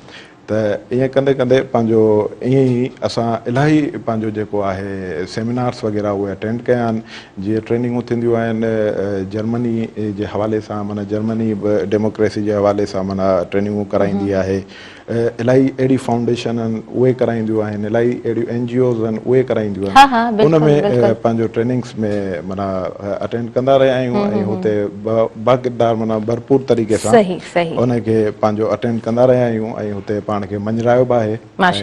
त ईअं कंदे कंदे पंहिंजो ईअं ई असां इलाही पंहिंजो जेको आहे सेमिनार्स वग़ैरह उहे अटेंड कया आहिनि। जीअं ट्रेनिंगूं थींदियूं आहिनि जर्मनी जे हवाले सां, माना जर्मनी बि डेमोक्रेसी जे हवाले सां माना ट्रेनिंगूं कराईंदी आहे। इलाही अहिड़ी फाउंडेशन आहिनि, उहे कराईंदियूं आहिनि। इलाही अहिड़ियूं एन जी ओज़ आहिनि, उहे कराईंदियूं आहिनि। उन में पंहिंजो ट्रेनिंग्स में माना अटेंड कंदा रहिया आहियूं ऐं हुते बाक़िदार माना भरपूर तरीक़े सां उनखे पंहिंजो अटेंड कंदा रहिया आहियूं ऐं हुते पाण खे मञरायो बि आहे।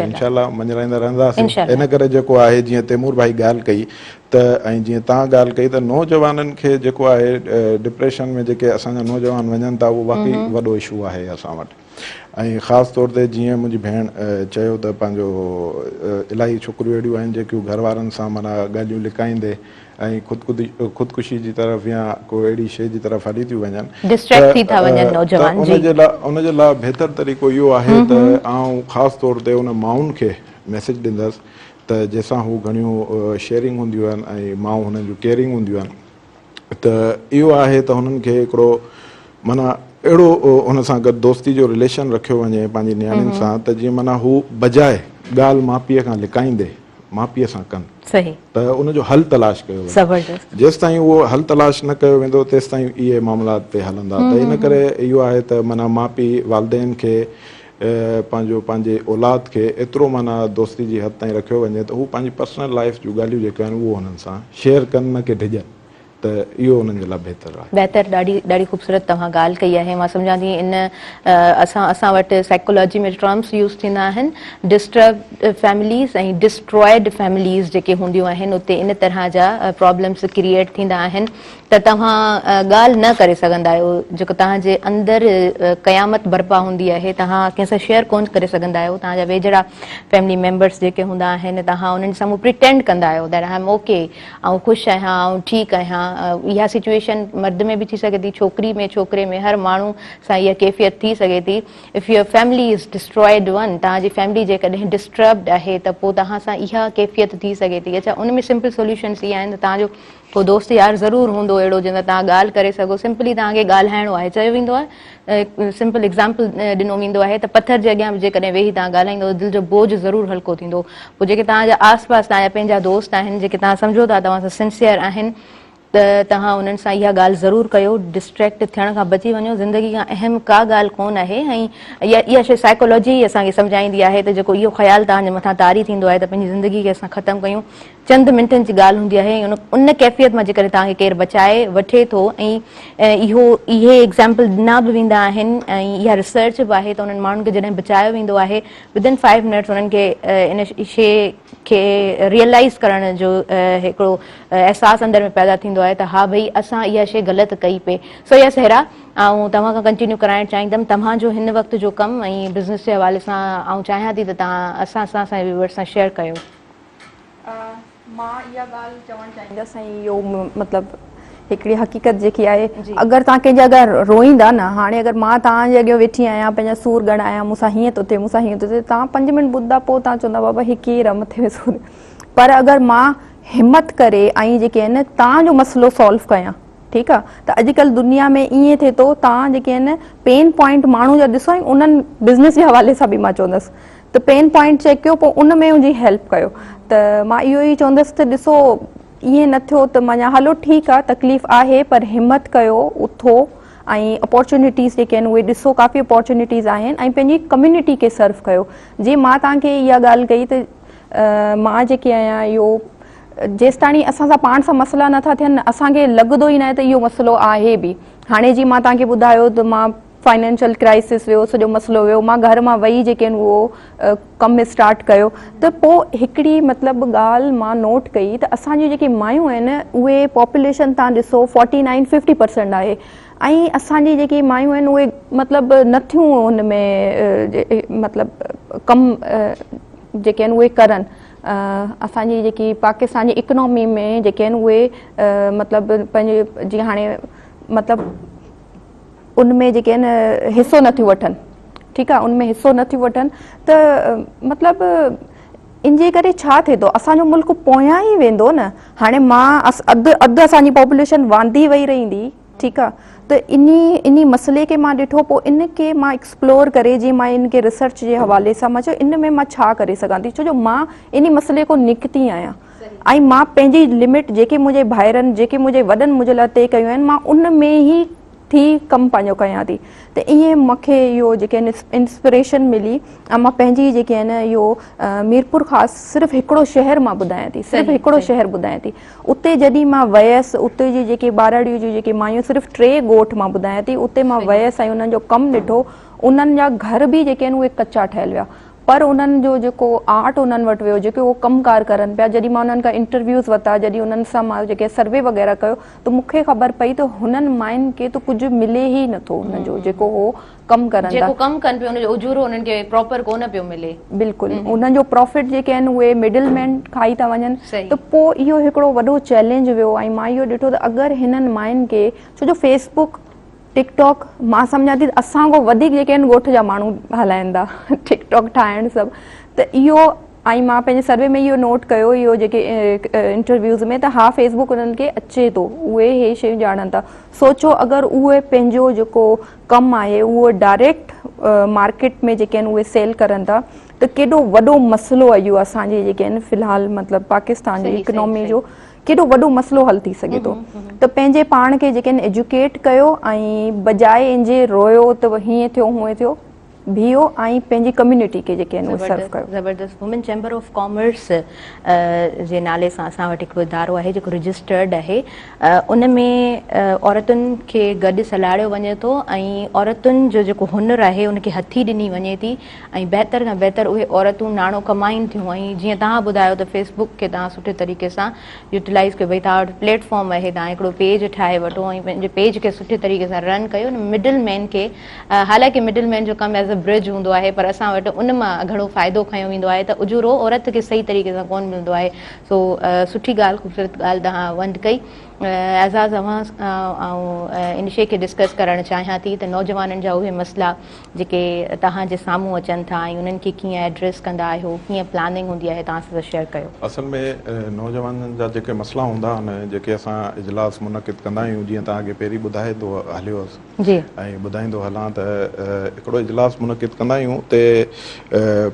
इनशाला मञराईंदा रहंदासीं। इन करे जेको आहे, जीअं तैमूर भाई ॻाल्हि कई त ऐं जीअं तव्हां ॻाल्हि कई त नौजवाननि खे जेको आहे डिप्रेशन में जेके असांजा नौजवान वञनि था, उहो वाकई वॾो इशू आहे असां वटि। ऐं ख़ासि तौर ते जीअं मुंहिंजी भेण चयो त पंहिंजो इलाही छोकिरियूं अहिड़ियूं आहिनि जेकियूं घर वारनि सां माना ॻाल्हियूं लिकाईंदे ऐं ख़ुदकुशी जी तरफ़ या को अहिड़ी शइ जी तरफ़ हली थियूं वञनि। उन जे लाइ बहितर तरीक़ो इहो आहे त आउं ख़ासि तौर ते उन माउनि खे मैसेज ॾींदसि त जंहिंसां हू घणियूं शेयरिंग हूंदियूं आहिनि ऐं माऊं हुननि जूं केयरिंग हूंदियूं आहिनि, त इहो आहे त हुननि खे हिकिड़ो माना अहिड़ो हुन सां गॾु दोस्ती जो रिलेशन रखियो वञे पंहिंजी नियाणियुनि सां, त जीअं माना हू बजाए ॻाल्हि माउ पीउ खां लिकाईंदे, माउ पीउ सां कनि त उन जो हल तलाश कयो वञे। जेसि ताईं उहो हल तलाश न कयो वेंदो, तेसि ताईं इहे मामला ते हलंदा। त इन करे इहो आहे त माना माउ पीउ, वालदेन खे पंहिंजो पंहिंजे औलाद खे एतिरो माना दोस्ती जी हद ताईं रखियो वञे त हू पंहिंजी पर्सनल लाइफ जूं ॻाल्हियूं जेकियूं आहिनि, उहो हुननि सां शेयर कनि, न की डिॼनि। त ته اهو انهن جي لاء بهتر آهي. بهتر ڏاڍي ڏاڍي خوبصورت توهان ڳالهه ڪئي آهي مان سمجهان ٿي ان اسان اسان وٽ سائيڪالاجي ۾ ٽرمس يوز ٿيندا آهن ڊسٽربڊ فيمليز ۽ ڊسٽرائيڊ فيمليز جيڪي هونديون آهن اتي ان طرح جا پرابلمس ڪريئيٽ ٿيندا آهن ته توهان ڳالهه نه ڪري سگهندا آهيو جيڪو توهان جي اندر قيامت برپا هوندي آهي توهان ڪنهن سان شيئر ڪونه ڪري سگهندا آهيو توهان جا ويجهڙا فيملي ميمبرس جيڪي هوندا آهن توهان انهن جي سامهون پريٽينڊ ڪندا آهيو that I am okay آئون خوش آهيان آئون ٺيڪ آهيان اها سچويشن مرد ۾ به ٿي سگهي ٿي ڇوڪري ۾ ڇوڪري ۾ هر ماڻهو سان اها ڪيفيت ٿي سگهي ٿي if your family is destroyed one توهان جي فيملي جيڪڏهن ڊسٽربڊ آهي ته پوء توهان سان اها ڪيفيت ٿي سگهي ٿي اڇا ان ۾ سمپل سوليوشنس اهي آهن ته توهان جو ڪو دوست يار ضرور هوندو اهڙو جنهن سان توهان ڳالهه ڪري سگهو سمپلي توهان کي ڳالهائڻو آهي چيو ويندو آهي سمپل ايگزامپل ڏنو ويندو آهي ته پٿر جي اڳيان به جيڪڏهن ويهي توهان ڳالهائيندو دل جو بوجهه ضرور هلڪو ٿيندو پوء جيڪي توهان جا آس پاس توهان جا پنهنجا دوست آهن جيڪي توهان سمجهو ٿا توهان سان سنسيئر آهن ته توهان انهن سان اها ڳالهه ضرور ڪيو ڊسٽريڪٽ ٿيڻ کان بچي وڃو زندگي کان اهم ڪا ڳالهه ڪونه آهي ۽ اها شيء سائيڪالاجي ئي اسان کي سمجهائيندي آهي ته جيڪو اهو خيال توهان جي مٿان طاري ٿيندو آهي ته پنهنجي زندگي کي اسان ختم ڪيون چند منٽن جي ڳالهه هوندي آهي ۽ ان ڪيفيت مان جيڪڏهن توهان کي ڪير بچائي وٺي ٿو ۽ اهو اهي ايگزامپل ڏنا به ويندا آهن ۽ اها ريسرچ به آهي ته انهن ماڻهن کي جڏهن بچايو ويندو آهي ودن فائيو منٽس انهن کي ان شي کي ريئلائز ڪرڻ جو هڪڙو احساس اندر ۾ پيدا ٿيندو آهي ته ها ڀئي اسان اها شي غلط ڪئي پئي سو يس هيرا آئون توهان کان ڪنٽينيو ڪرائڻ چاهيندم توهان جو هن وقت جو ڪم ۽ بزنس جي حوالي سان آئون چاهيان ٿي ته توهان اسان سان اسان جي ويورز سان شيئر ڪيو. مان اها ڳالهه چوڻ چاهيندس ۽ اهو مطلب هڪڙي حقيقت جيڪي آهي اگر توهان ڪنهن جي اڳيان روئيندا نه هاڻي اگر مان توهان جي اڳيان ويٺي آهيان پنهنجا سور ڳڻايان مون سان هيئن ٿو ٿئي مون سان هيئن ٿو ٿئي توهان پنج منٽ ٻڌندا پوء توهان چوندا بابا هي ڪير آهي مٿي ۾ سور پر اگر مان همت ڪري ۽ جيڪي آهن توهان جو مسئلو سالو ڪيان ٺيڪ آ ته اڄڪلهه دنيا ۾ ائين ٿئي ٿو توهان جيڪي آهن پين پوائنٽ ماڻهو جا ڏسو ۽ انهن بزنس جي حوالي سان به مان چوندس ته پين پوائنٽ چيڪ ڪيو پوء ان ۾ منهنجي هيلپ ڪيو ته مان اهو ئي چوندس ته ڏسو ائين نه ٿيو ته معنيٰ هلو ٺيڪ آ تڪليف آهي پر همت ڪيو اٿو ۽ اپورچونيٽيز جيڪي آهن اهي ڏسو ڪافي اپورچونيٽيز آهن ۽ پنهنجي ڪميونٽي کي سرو ڪيو جي مان توهان کي اها ڳالهه ڪئي ته مان جيڪي آهيان اهو جيستاڻي اسان سان پاڻ سان مسئلا نٿا ٿين اسان کي لڳندو ئي ناهي ته اهو مسئلو آهي به هاڻي جي مان توهان کي ٻڌايو ته مان فائنينشل ڪرائسس ويو سڄو مسئلو ويو مان گهر مان وئي جيڪي آهن اهو ڪم اسٽارٽ ڪيو ته پوء هڪڙي مطلب ڳالهه مان نوٽ ڪئي ته اسان جون جيڪي مايون آهن اهي پاپوليشن تان ڏسو فورٽي نائن ففٽي پرسنٽ آهي ۽ اسان جي جيڪي مايون آهن اهي مطلب نٿيون ان ۾ مطلب ڪم جيڪي آهن اهي ڪرن اسان جي جيڪي پاڪستان جي اڪنامي ۾ جيڪي آهن اهي مطلب پنهنجي جيئن هاڻي مطلب ان ۾ جيڪي آهن حصو نه ٿيون وٺن ٺيڪ آهي ان ۾ حصو نه ٿيون وٺن ته مطلب ان جي ڪري ڇا ٿئي ٿو اسان جو ملڪ پويان ئي ويندو نه هاڻي مان اڌ اڌ اسان جي پاپوليشن واندي وئي رهندي ٺيڪ آهي ته اني اني مسئلي کي مان ڏٺو پوء ان کي مان ايڪسپلور ڪري جي مان ان کي ريسرچ جي حوالي سان مان چيو ان ۾ مان ڇا ڪري سگهان ٿي ڇو جو مان اني مسئلي کان نڪتي آهيان ۽ مان پنهنجي لمٽ جيڪي منهنجي ڀائرن جيڪي منهنجي وڏن منهنجي لاء طئي ڪيون آهن مان ان ۾ ئي ٿي ڪم پنهنجو ڪيان ٿي ته ائين مون کي اهو جيڪي آهن انسپريشن ملي ۽ مان پنهنجي جيڪي آهن اهو ميرپور خاص صرف هڪڙو شهر مان ٻڌايان ٿي صرف هڪڙو شهر ٻڌايان ٿي اتي جڏهن مان ويس اتي جي جيڪي ٻارڙيون جون جيڪي مايون صرف ٽي ڳوٺ مان ٻڌايان ٿي اتي مان ويس ۽ انهن جو ڪم ڏٺو انهن جا گهر به جيڪي آهن اهي ڪچا ٺهيل هيا پر انهن جو جيڪو آرٽ انهن وٽ ويو جيڪي اهو ڪم ڪار ڪرن پيا جڏهن مان انهن کان انٽرويوز ورتا جڏهن انهن سان مان جيڪي سروي وغيره ڪيو ته مون کي خبر پئي ته هنن ماين کي ته ڪجهه ملي ئي نٿو انهن جو جيڪو هو ڪم ڪرن ٿا جيڪو ڪم ڪن پيو ان جو اجورو انهن کي پراپر ڪونه پيو ملي. بلڪل انهن جو پرافٽ جيڪي آهن اهي مڊل مين کائي ٿا وڃن ته پوء اهو هڪڙو وڏو چئلينج ويو ۽ مان اهو ڏٺو ته اگر هنن ماين کي ڇو جو فيس بڪ ٽڪ ٽاڪ مان سمجهان ٿي ته اسان کان وڌيڪ جيڪي آهن ڳوٺ جا ماڻهو هلائين ٿا ٽڪ ٽاڪ ٺاهڻ سڀ ته اهو ۽ مان پنهنجي سروي ۾ اهو نوٽ ڪيو اهو جيڪي انٽرويوز ۾ ته ها فيس بڪ انهن کي اچي ٿو اهي هي شيون ڄاڻن ٿا سوچو اگر اهي پنهنجو جيڪو ڪم آهي اهو ڊائريڪٽ مارڪيٽ ۾ جيڪي آهن اهي سيل ڪرن ٿا ته ڪيڏو وڏو مسئلو آهي اهو اسان جي جيڪي آهن في الحال مطلب پاڪستان جي اڪنامي جو ڪيڏو وڏو مسئلو حل ٿي سگهي ٿو ته پنهنجي پاڻ کي جيڪي ايجوڪيٽ ڪيو ۽ بجاء ان جي رويو ته هيئن ٿيو هونئن ٿيو بيهو ۽ پنهنجي ڪميونٽي کي جيڪي آهن اهي سرو ڪيو. زبردست وومين چيمبر آف ڪامرس جي نالي سان اسان وٽ هڪڙو ادارو آهي جيڪو رجسٽرڊ آهي ان ۾ عورتن کي گڏ سلهاڙيو وڃي ٿو ۽ عورتن جو جيڪو هنر آهي ان کي هٿي ڏني وڃي ٿي ۽ بهتر کان بهتر اهي عورتون ناڻو ڪمائين ٿيون ۽ جيئن توهان ٻڌايو ته فيس بڪ کي توهان سٺي طريقي سان يوٽيلائز ڪيو ڀئي توهان وٽ پليٽ فارم آهي توهان هڪڙو پيج ٺاهي وٺو ۽ پنهنجي پيج کي سٺي طريقي سان رن ڪيو ان مڊل مين کي حالانڪه مڊل مين جو ڪم ايز اي برج هوندو آهي پر اسان وٽ ان مان گهڻو فائدو کنيو ويندو آهي ته اجورو عورت کي صحيح طريقي سان ڪونه ملندو آهي سو سٺي ڳالهه خوبصورت ڳالهه توهان ونڊ ڪئي اعزاز اوهان سان آئون ان شيء کي ڊسڪس ڪرڻ چاهيان ٿي ته نوجوانن جا اهي مسئلا جيڪي توهان جي سامهون اچن ٿا ۽ انهن کي ڪيئن ايڊريس ڪندا آهيو ڪيئن پلاننگ هوندي آهي توهان سان شيئر ڪيو. اصل ۾ نوجوانن جا جيڪي مسئلا هوندا آهن جيڪي اسان اجلاس منعقد ڪندا آهيون جيئن توهان کي پهرين ٻڌائيندو هليو هوس ۽ ٻڌائيندو هلان ته هڪڙو اجلاس منعقد ڪندا آهيون اتي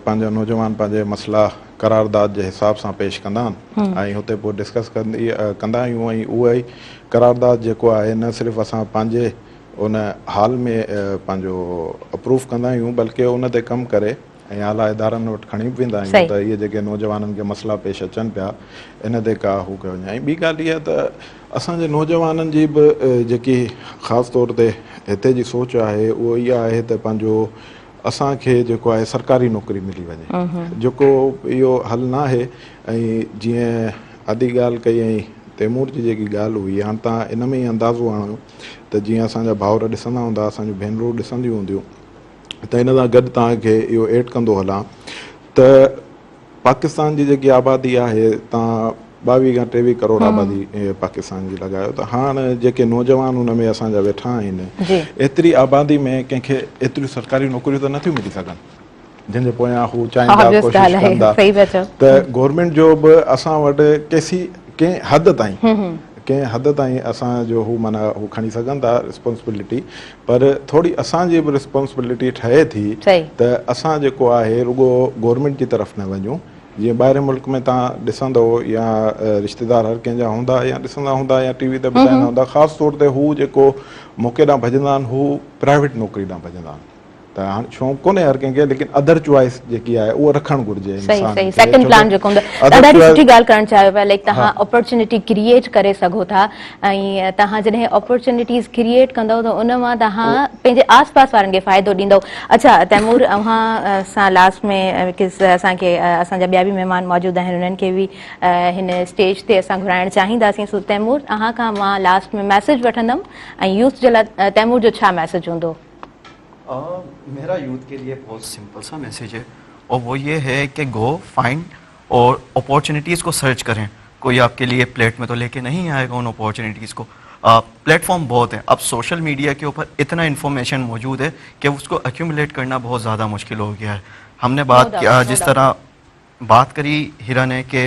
پنهنجا نوجوان پنهنجي مسئلا قرارداد جي حساب سان پيش ڪندا آهن ۽ اتي پوء ڊسڪس ڪندا آهيون ۽ اهو ئي قرارداد جيڪو آهي نه صرف اسان پنهنجي ان هال ۾ پنهنجو اپروف ڪندا آهيون بلڪه ان تي ڪم ڪري ۽ اعليٰ ادارن وٽ کڻي به ويندا آهيون ته اهي جيڪي نوجوانن کي مسئلا پيش اچن پيا ان تي ڪا هو ڪيو وڃي ۽ ٻي ڳالهه اها ته اسان جي نوجوانن جي به جيڪي خاص طور تي هتي جي سوچ آهي اهو اها آهي ته پنهنجو اسان کي جيڪو آهي سرڪاري نوڪري ملي وڃي جيڪو اهو حل نه آهي ۽ جيئن ادي ڳالهه ڪئي ۽ تيمور جي جيڪي ڳالهه هئي هاڻ تان ان ۾ ئي اندازو آڻيو ته جيئن اسان جا ڀائر ڏسندا هوندا اسان جون ڀينرون ڏسنديون هونديون ته ان سان گڏ توهان کي اهو ايڊ ڪندو هلان ته پاڪستان جي جيڪي آبادي آهي توهان ٻاويهه کان ٽيويهه ڪروڙ آبادي پاڪستان جي لڳايو ته هاڻ جيڪي نوجوان ان ۾ اسان جا ويٺا آهن ايتري آبادي ۾ ڪنهن کي ايتريون سرڪاري نوڪريون ته نٿيون ملي سگهن جنهن جي پويان هو چاهيندا ڪوشش ڪندا ته گورنمينٽ جو به اسان وٽ ڪيسي ڪنهن حد تائين ڪنهن حد تائين اسان جو هو معنيٰ هو کڻي سگهن ٿا ريسپانسبلٽي پر ٿوري اسان جي به ريسپانسبلٽي ٺهي ٿي ته اسان جيڪو آهي رڳو گورنمينٽ جي طرف نه وڃون جيئن ٻاهرين ملڪ ۾ تان ڏسندو يا رشتيدار هر ڪنهن جا هوندا يا ڏسندا هوندا يا ٽي وي تي ٻڌائيندا هوندا خاص طور تي هو جيڪو موقعي ڏانهن ڀڄندا آهن هو پرائيويٽ نوڪري ڏانهن ڀڄندا آهن ته هاڻ شوق ڪونهي هر ڪنهن کي ليڪن ادر چوائس جيڪي آهي اهو رکڻ گهرجي صحيح صحيح سيڪنڊ پلان جيڪو هوندو آهي ڏاڍي سٺي ڳالهه ڪرڻ چاهيو پيا لائڪ توهان اپرچونٽي ڪريئيٽ ڪري سگهو ٿا ۽ توهان جڏهن اپرچونٽيز ڪريئيٽ ڪندو ته ان مان توهان پنهنجي آس پاس وارن کي فائدو ڏيندو اڇا تيمور اوهان سان لاسٽ ۾ because اسان کي اسان جا ٻيا به مهمان موجود آهن انهن کي به هن اسٽيج تي اسان گهرائڻ چاهينداسين سو تيمور اوهان کان مان لاسٽ ۾ ميسيج وٺندم ۽ يوٿ جي لاء تيمور جو ڇا ميسيج هوندو मेरा यूथ के लिए बहुत सिंपल सा मैसेज है और वो ये है कि गो फाइंड और अपॉर्चुनिटीज़ को सर्च करें। कोई आपके लिए प्लेट में तो लेके नहीं आएगा उन अपॉर्चुनिटीज़ को। प्लेटफॉर्म बहुत है, अब सोशल मीडिया के ऊपर इतना इन्फॉर्मेशन मौजूद है कि उसको एक्यूमुलेट करना बहुत ज़्यादा मुश्किल हो गया है। हमने बात किया, जिस तरह बात करी हिरा ने कि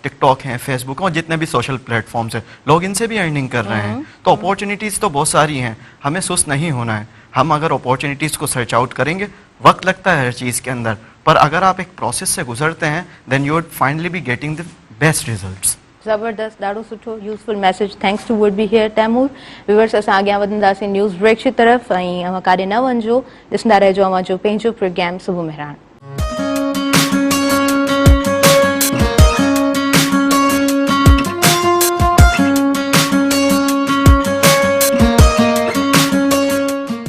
टिकटॉक हैं, फेसबुक और जितने भी सोशल प्लेटफॉर्म्स हैं, लोग इनसे भी अर्निंग कर रहे हैं। तो अपॉर्चुनिटीज़ तो बहुत सारी हैं, हमें सुस्त नहीं होना है। हम अगर अपॉर्चुनिटीज़ को सर्च आउट करेंगे, वक्त लगता है हर चीज़ के अंदर, पर अगर आप एक प्रोसेस से गुजरते हैं then you would finally be getting the best results. زبردست ڏاڍو سٺو useful message thanks to would be here Taimur viewers اسان اڳيان وڌنداسين نيوز بريڪ جي طرف ۽ اوهان ڪاڏي نه وڃجو ڏسندا رهجو اوهان جو پنهنجو پروگرام صبح مهراڻ.